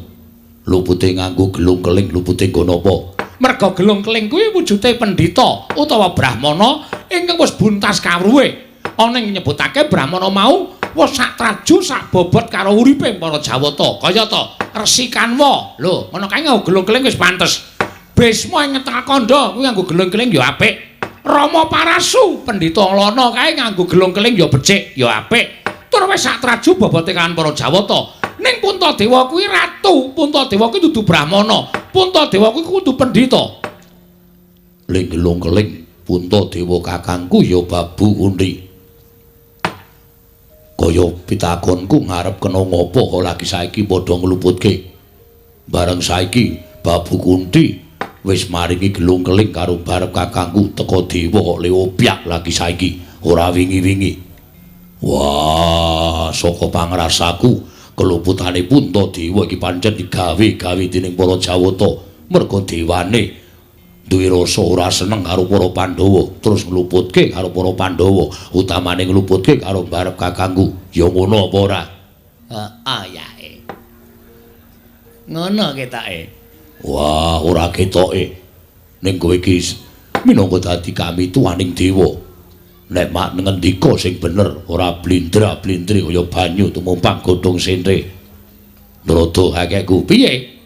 Speaker 1: lupute nganggo gelung keling, lupute nggo napa?
Speaker 2: Merga gelung keling kuwi wujude pendhita utawa brahmana ingkang wis buntas kawruhe. Ana ing nyebutake brahmana mau wis sak traju sak bobot karo uripe para Jawata. Kaya ta Resi Kanwa. Lho, ngono kae nganggo gelung keling wis pantes. Bisma ing ngetal kandha kuwi nganggo gelung keling ya apik. Rama Parasu pendhita Lana kae nganggo gelung keling ya becik, ya apik. Tur wis sak traju bobote kan para Jawata. Ning Puntadewa kuwi ratu, Puntadewa kuwi dudu brahmana, Puntadewa kuwi kudu pendhita.
Speaker 1: Ling gelung keling Puntadewa kakangku ya Babu Kunthi. Kaya pitakonku ngarep kena ngopo kok lagi saiki padha ngluputke. Bareng saiki Babu Kunthi wis maringi gelung keling karo barep kakangku teka dewa kok leopyak lagi saiki ora wingi-wingi. Wah, saka pangrasaku keluputane Puntadewa iki pancen digawe-gawe dening para Jawata merga dewane duwe rasa ora seneng karo para Pandhawa terus ngluputke karo para Pandhawa, utamane ngluputke karo barep kakangku. Ya ngono apa ora?
Speaker 2: Heeh yae. Ngono ketoke.
Speaker 1: Wah, ora ketoke. Ning kowe iki minangka dadi kami tuaning dewa. Nek mak ngendika sing bener, ora blindra-blindri kaya banyu tumumpang godhong sentre. Nrada akehku piye?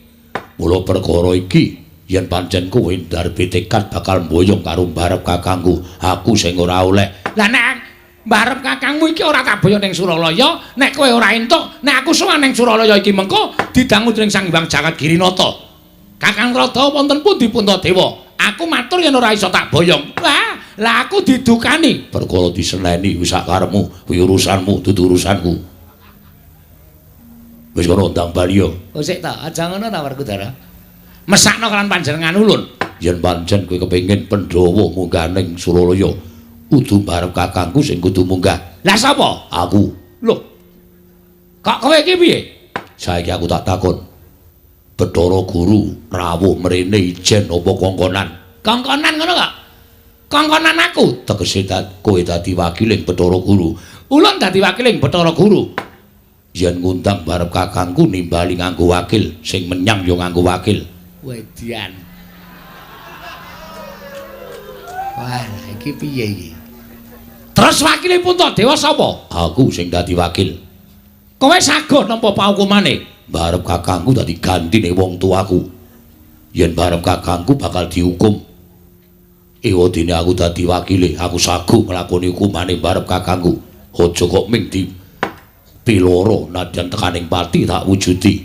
Speaker 1: Mula perkara iki yen pancen kowe ndarbe tekad bakal mboyong karo mbarep kakangku, aku sing ora oleh.
Speaker 2: Lah nek mbarep kakangmu iki ora tak boyong ning Suralaya, nek kowe ora entuk, nek aku sowan ning Suralaya iki mengko didangu dening Sang Hyang Jagat Girinata. Kakang Rada wonten pundi Puntadewa? Aku matur yen ora iso tak boyong. Wah, lah aku didukani.
Speaker 1: Perkara diseneni wis sak karepmu, kuwi urusanmu, dudu urusanku. Wis kono ndang bali yo.
Speaker 2: Oh sik ta, aja ngono ta Werkudara. Mesakno kan panjenengan ulun.
Speaker 1: Yen pancen kowe kepengin Pandhawa munggah ning Suralaya, kudu barep kakangku sing kudu munggah.
Speaker 2: Lah sapa?
Speaker 1: Aku.
Speaker 2: Lho. Kok kowe iki piye?
Speaker 1: Saiki aku tak takon. Bathara Guru rawuh mrene ijen apa kongkonan?
Speaker 2: Kongkonan ngono kok. Kongkonan aku.
Speaker 1: Tegese kowe dadi wakiling Bathara Guru.
Speaker 2: Ulun dadi wakiling Bathara Guru.
Speaker 1: Yen ngundang barep kakangku nimbali nganggo wakil, sing menyang ya nganggo wakil.
Speaker 2: Wedian. Wah, iki piye iki? Terus wakile Puntadewa sapa?
Speaker 1: Aku sing dadi wakil.
Speaker 2: Kowe saguh nampa paukumane?
Speaker 1: Barep kakangku dadi gantine wong tuaku. Yen barep kakangku bakal dihukum. Ewadene aku dadi wakile, aku saguh nglakoni hukumane barep kakangku. Aja kok ming di piloro nadyan tekaning pati tak wujudi.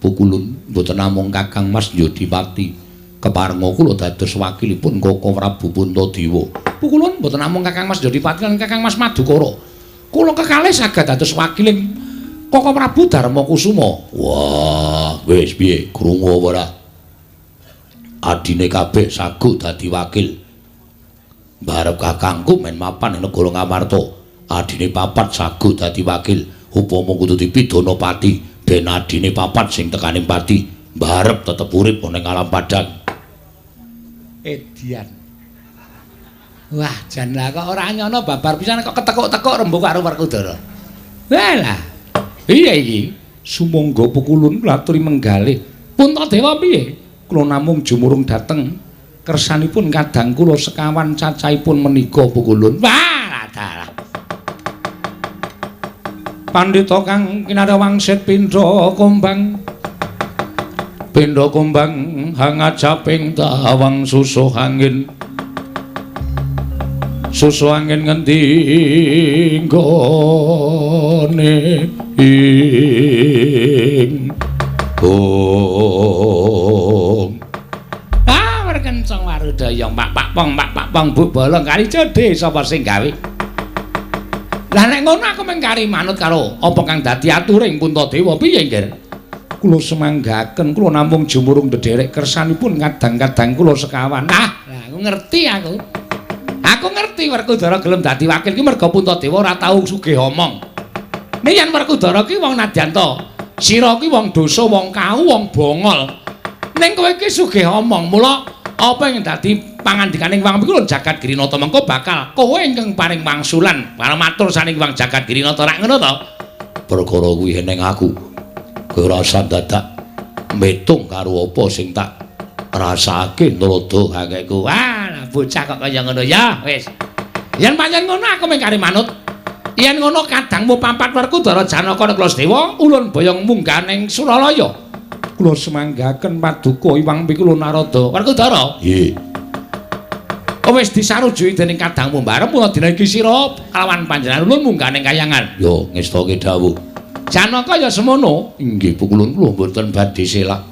Speaker 1: Pukulun mboten namung Kakang Mas Yodipati. Keparenga kula dados wakilipun Koko Prabu Puntadewa.
Speaker 2: Pukulun mboten namung Kakang Mas Yodipati lan Kakang Mas Madukara. Kula kekalih saged dados wakiling Koko Prabu Darmakusuma.
Speaker 1: Wah, wis piye krungu apa ora? Adine kabeh sagu dadi wakil. Mbarep kakangku men mapan ing negara Ngamarta. Adine papat sagu dadi wakil. Upama kudu dipidana pati, ben adine papat sing tekaning pati. Mbarep tetep urip ana ing alam padang.
Speaker 2: Edian. Wah, jan lah kok ora nyono babar pisan kok ketekuk-tekuk rembug karo Werkudara. Walah. Iya iki. Sumangga pukulun kula aturi menggalih. Puntadewa piye? Kula namung jumurung dhateng kersanipun kadang kula sekawan cacahipun menika pukulun. Wah, dalah. Pandhita kang kinarya wangsit pindha kumbang. Pindha kumbang hangajaping tawang susuh angin. Susuh angin ngendi nggone ing bung. Ah, werkenceng warudaya pak pak pong pak pak pong bu bolong kali jodhe sapa sing gawe. Lah nek ngono aku mung kari manut karo apa kang dadi aturing Puntadewa piye, Nggir? Kula semanggaken kula namung jumurung ndederek kersanipun kadang-kadang kula sekawan. Ah, lah aku ngerti aku. Aku ngerti Werkudara gelem dadi wakil ki merga Puntadewa ora tau sugih omong. Nek yen Werkudara ki wong nadyanta, sira ki wong dosa, wong kau, wong bongol. Ning kowe ki sugih omong, mula apa ing dadi pangandikaning Wang Pikulun Jagat Girinata mengko bakal kowe ingkang paring wangsulan, para matur saning Wang Jagat Girinata rak ngono to?
Speaker 1: Perkara kuwi eneng aku. Kowe ora usah dadak metung karo apa sing tak rasake nrada kakekku.
Speaker 2: Wah, lah bocah kok kaya ngono ya, wis. Yen pancen ngono aku mung kari manut. Yen ngono kadangmu papat Werkudara Janaka Nakula ulun boyong munggah ning Suralaya. Kula semanggaken paduka Iwang Pikulun Narada. Werkudara?
Speaker 1: Nggih.
Speaker 2: Wis disarujuki dening kadangmu mbarep mula dina iki sira kalawan panjenengan ulun munggah ning kayangan.
Speaker 1: Yo ngestake dawuh.
Speaker 2: Janaka ya semono.
Speaker 1: Inggih pukulun kula mboten badhe selak.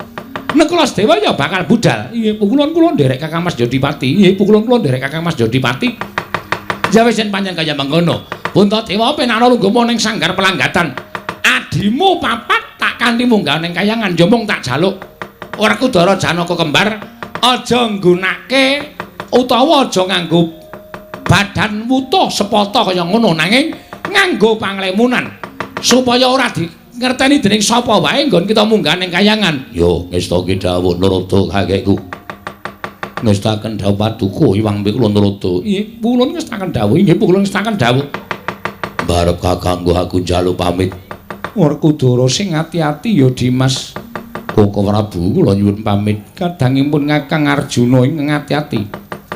Speaker 2: Nakula Sadewa ya bakal budal. Inggih pukulun kula nderek Kakang Mas Jodipati. Inggih pukulun kula nderek Kakang Mas Jodipati. Ya wis yen pancen kaya mengkono. Puntadewa penana lungguhmu ning sanggar pelanggatan. Adimu papat tak kanthi munggah ning kayangan ya mung tak jaluk. Werkudara Janaka kembar aja nggunake utawa aja nganggo badan wutuh sepata kaya ngono nanging nganggo panglemunan supaya ora dingerteni dening sapa wae nggon kita munggah ning kayangan.
Speaker 1: Yo ngestake dawuh Narada kakekku. Ngestaken dawuh paduka Iwang Pikulun Narada.
Speaker 2: Nggih, kula ngestaken dawuh. Nggih, kula ngestaken dawuh.
Speaker 1: Barep kakangku aku njaluk pamit.
Speaker 2: Werkudara sing ati-ati ya Dimas.
Speaker 1: Koko Prabu kula nyuwun pamit.
Speaker 2: Kadangipun Kakang Arjuna ingkang ati-ati.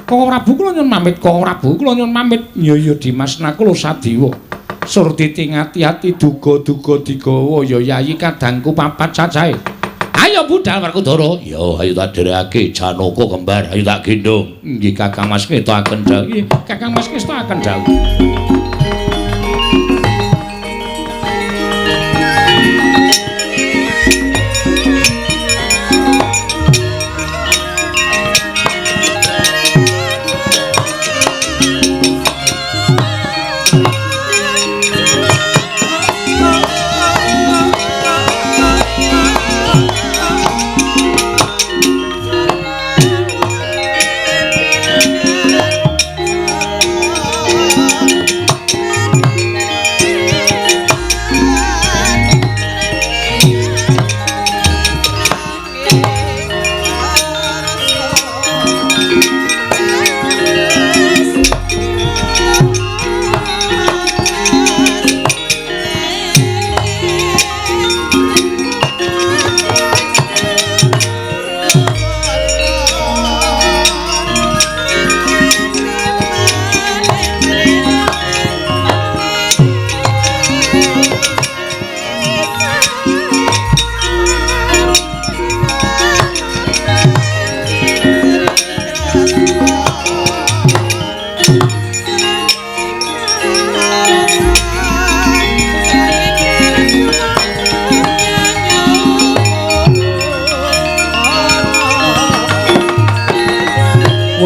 Speaker 2: Koko Prabu kula nyuwun pamit. Koko Prabu kula nyuwun pamit. Ya ya Dimas Nakula Sadewa. Surtiti ati-ati duga-duga digawa ya yayi kadangku papat cacahe. Ayo budal Werkudara.
Speaker 1: Ya ayo tak dherekake Janaka kembar, ayo tak gendhong.
Speaker 2: Nggih Kakang Mas ketokaken dawuh. Nggih Kakang Mas ketokaken dawuh.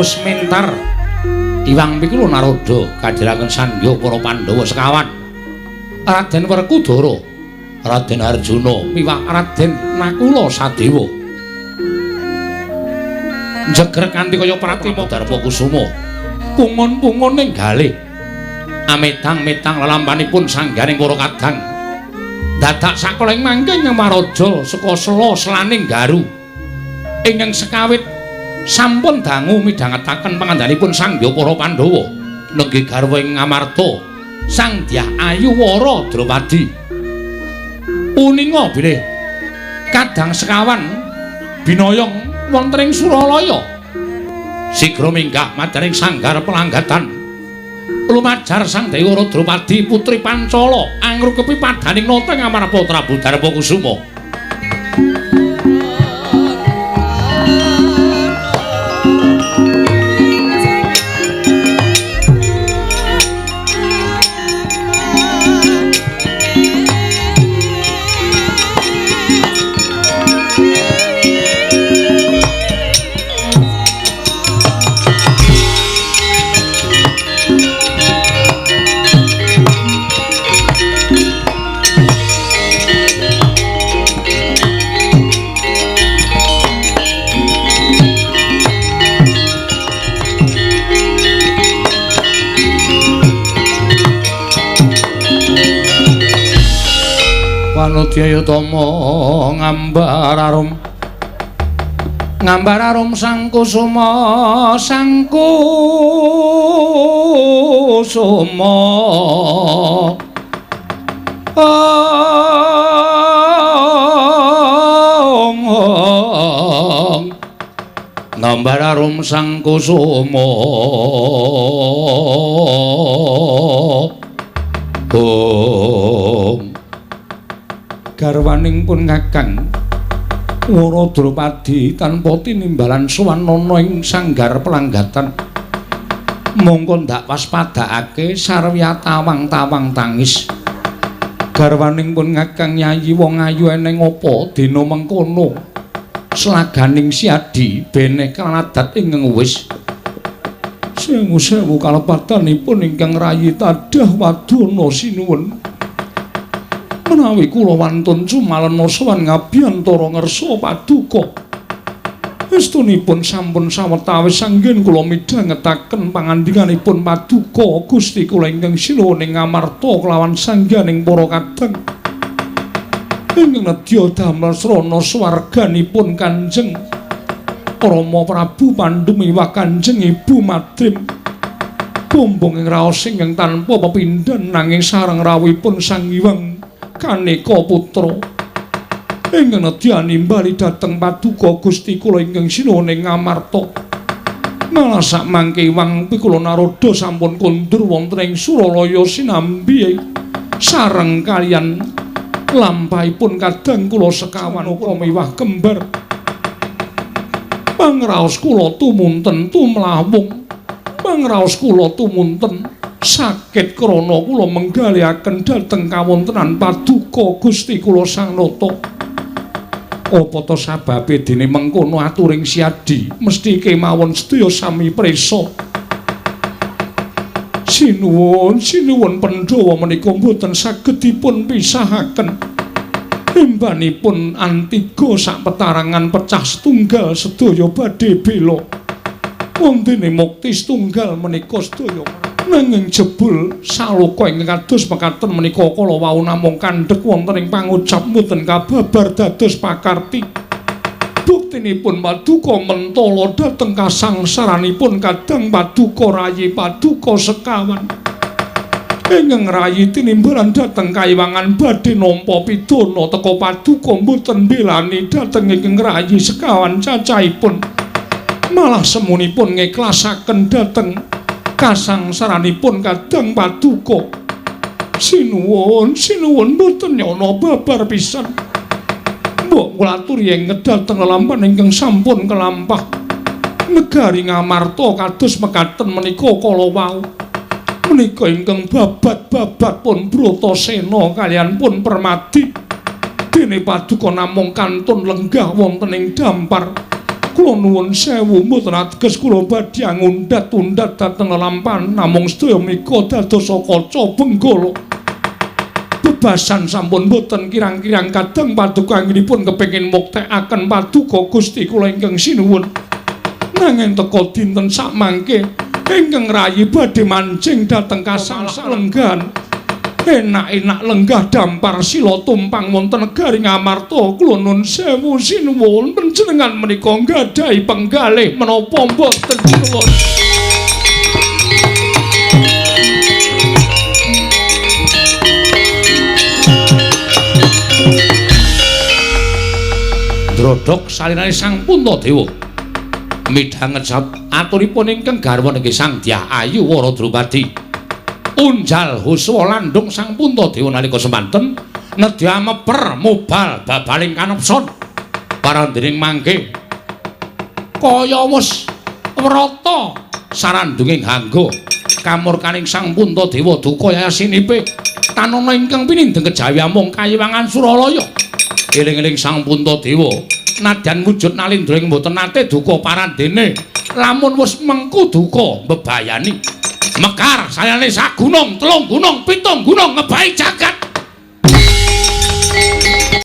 Speaker 2: Wis mentar Iwang Pikulun Narada kadhiraken sandya para Pandhawa sekawan. Raden Werkudara
Speaker 1: Raden Arjuna miwah Raden Nakula Sadewa. Jegrek kanthi kaya pratima Darma Kusuma. Pungun-pungun ing galih. Ametang-metang lelampanipun sanggaring para kadang. Dadak sakoling mangke Ngemaraja saka sela selaning garu. Ingkang sekawit sampun dangu midhangetaken pangandanipun Sang Hyang para Pandhawa nenggih garwa ing Ngamarta Sang Dyah Ayu Wara Drupadi. Uninga bilih kadang sekawan binayong wonten ing Suralaya. Sigra minggah madyaning sanggar pelanggatan. Lumajar Sang Dewa Drupadi putri Pancala angrukepi padaning nata ngamarpa Prabu Darma Kusuma. Panudya Tama ngambar arum, ngambar arum sang kusuma, sang kusuma. Ong, ngambar arum sang kusuma. Om. Garwaning pun Kakang Wara Drupadi tanpa tinimbalan sowan ana ing sanggar pelanggatan. Mongko ndak waspadakake sarwiya tawang-tawang tangis. Garwaning pun Kakang Yayi wong ayu eneng apa dina mengkono slaganing siadi bene kaladat ingkang wis. Sewu-sewu kalepatanipun ingkang rayi tadah wadana sinuwun. Menawi kula wantun sumalena sowan ngabiyantara ngersa paduka. Estunipun sampun sawetawis anggen kula midhangetaken pangandikanipun paduka Gusti kula ingkang sinuwun ing Ngamarta kelawan sangganing para kadang. Ingkang nedya damel srana swarganipun Kanjeng Rama Prabu Pandhu miwah Kanjeng Ibu Madrim. Bumbung ing raos ingkang tanpa pepindhan nanging sareng rawuhipun Sang Hyang Kaneka putra ingkang nedya nimbali dhateng paduka Gusti kula ingkang sinuwun ing Ngamarta. Malah sakmangke Hyang Pikula Narada sampun kondur wonten ing Suralaya sinambi sareng kaliyan lampahipun kadang kula sekawan uga miwah kembar. Pangraos kula tumunten tumlawung, pangraos kula tumunten sakit krana kula menggalihaken dhateng kawontenan paduka Gusti kula Sang Nata. Apa ta sababe dene mengkono aturing siadi mesti kemawon sedaya sami prisa. Sinuwun, sinuwun Pandhawa menika mboten saged dipun pisahaken. Imbanipun antiga sakpetarangan pecah setunggal sedaya badhe bela. Wontene mukti setunggal menika sedaya. Nanging jebul saloka ingkang kados mekaten menika kala wau namung kandhek wonten ing pangucap mboten kababar dados pakarti. Buktinipun paduka mentala dhateng kasangsaranipun kadang paduka rayi paduka sekawan. Ingkang rayi tinimbalan dhateng kayiwangan badhe nampa pidana teka paduka mboten mbelani dhateng ingkang rayi sekawan cacahipun. Malah semunipun ngeklasaken dhateng kasangsaranipun kadang paduka. Sinuwun, sinuwun mboten nyana babar pisan. Mbok kula aturi ing dhateng lelampahan ingkang sampun kelampah. Negari Ngamarta kados mekaten menika kala wau. Menika ingkang babat-babat pun Bratasena kaliyan pun Permadi. Dene paduka namung kantun lenggah wonten ing dampar. Kula nuwun sewu mboten ateges kula badhe ngundhat-undhat dhateng lelampahan namung sedaya mika dados kaca benggala.
Speaker 2: Bebasan sampun boten kirang-kirang kadang paduka anggenipun kepengin muktekaken paduka Gusti kula ingkang sinuwun. Nanging teka dinten sakmangke ingkang rayi badhe manjing dhateng kasangsalan lenggan. Enak-enak lenggah dampar sila tumpang wonten negari Ngamarta. Kula nun sewu sinuwun, panjenengan menika nggadahi penggalih menapa mboten sinuwun?
Speaker 1: Drodhok salinane Sang Puntadewa midhanget aturipun ingkang garwa niki Sang Dyah Ayu Wara Drupadi. Unjal huswa landung Sang Puntadewa nalika semanten nedya meper mubal babaling kanepson parandening mangke kaya wis wrata sarandunging hangga kamurkaning Sang Puntadewa duka yasinipe tanana ingkang pinindheng kejawi amung kayiwangan Suralaya. Eling-eling Sang Puntadewa nadyan wujud nalindra ing mboten nate duka parandene lamun wis mengku duka mbebayani mekar sayane sak gunung, telung gunung, pitung gunung ngebahi jagat.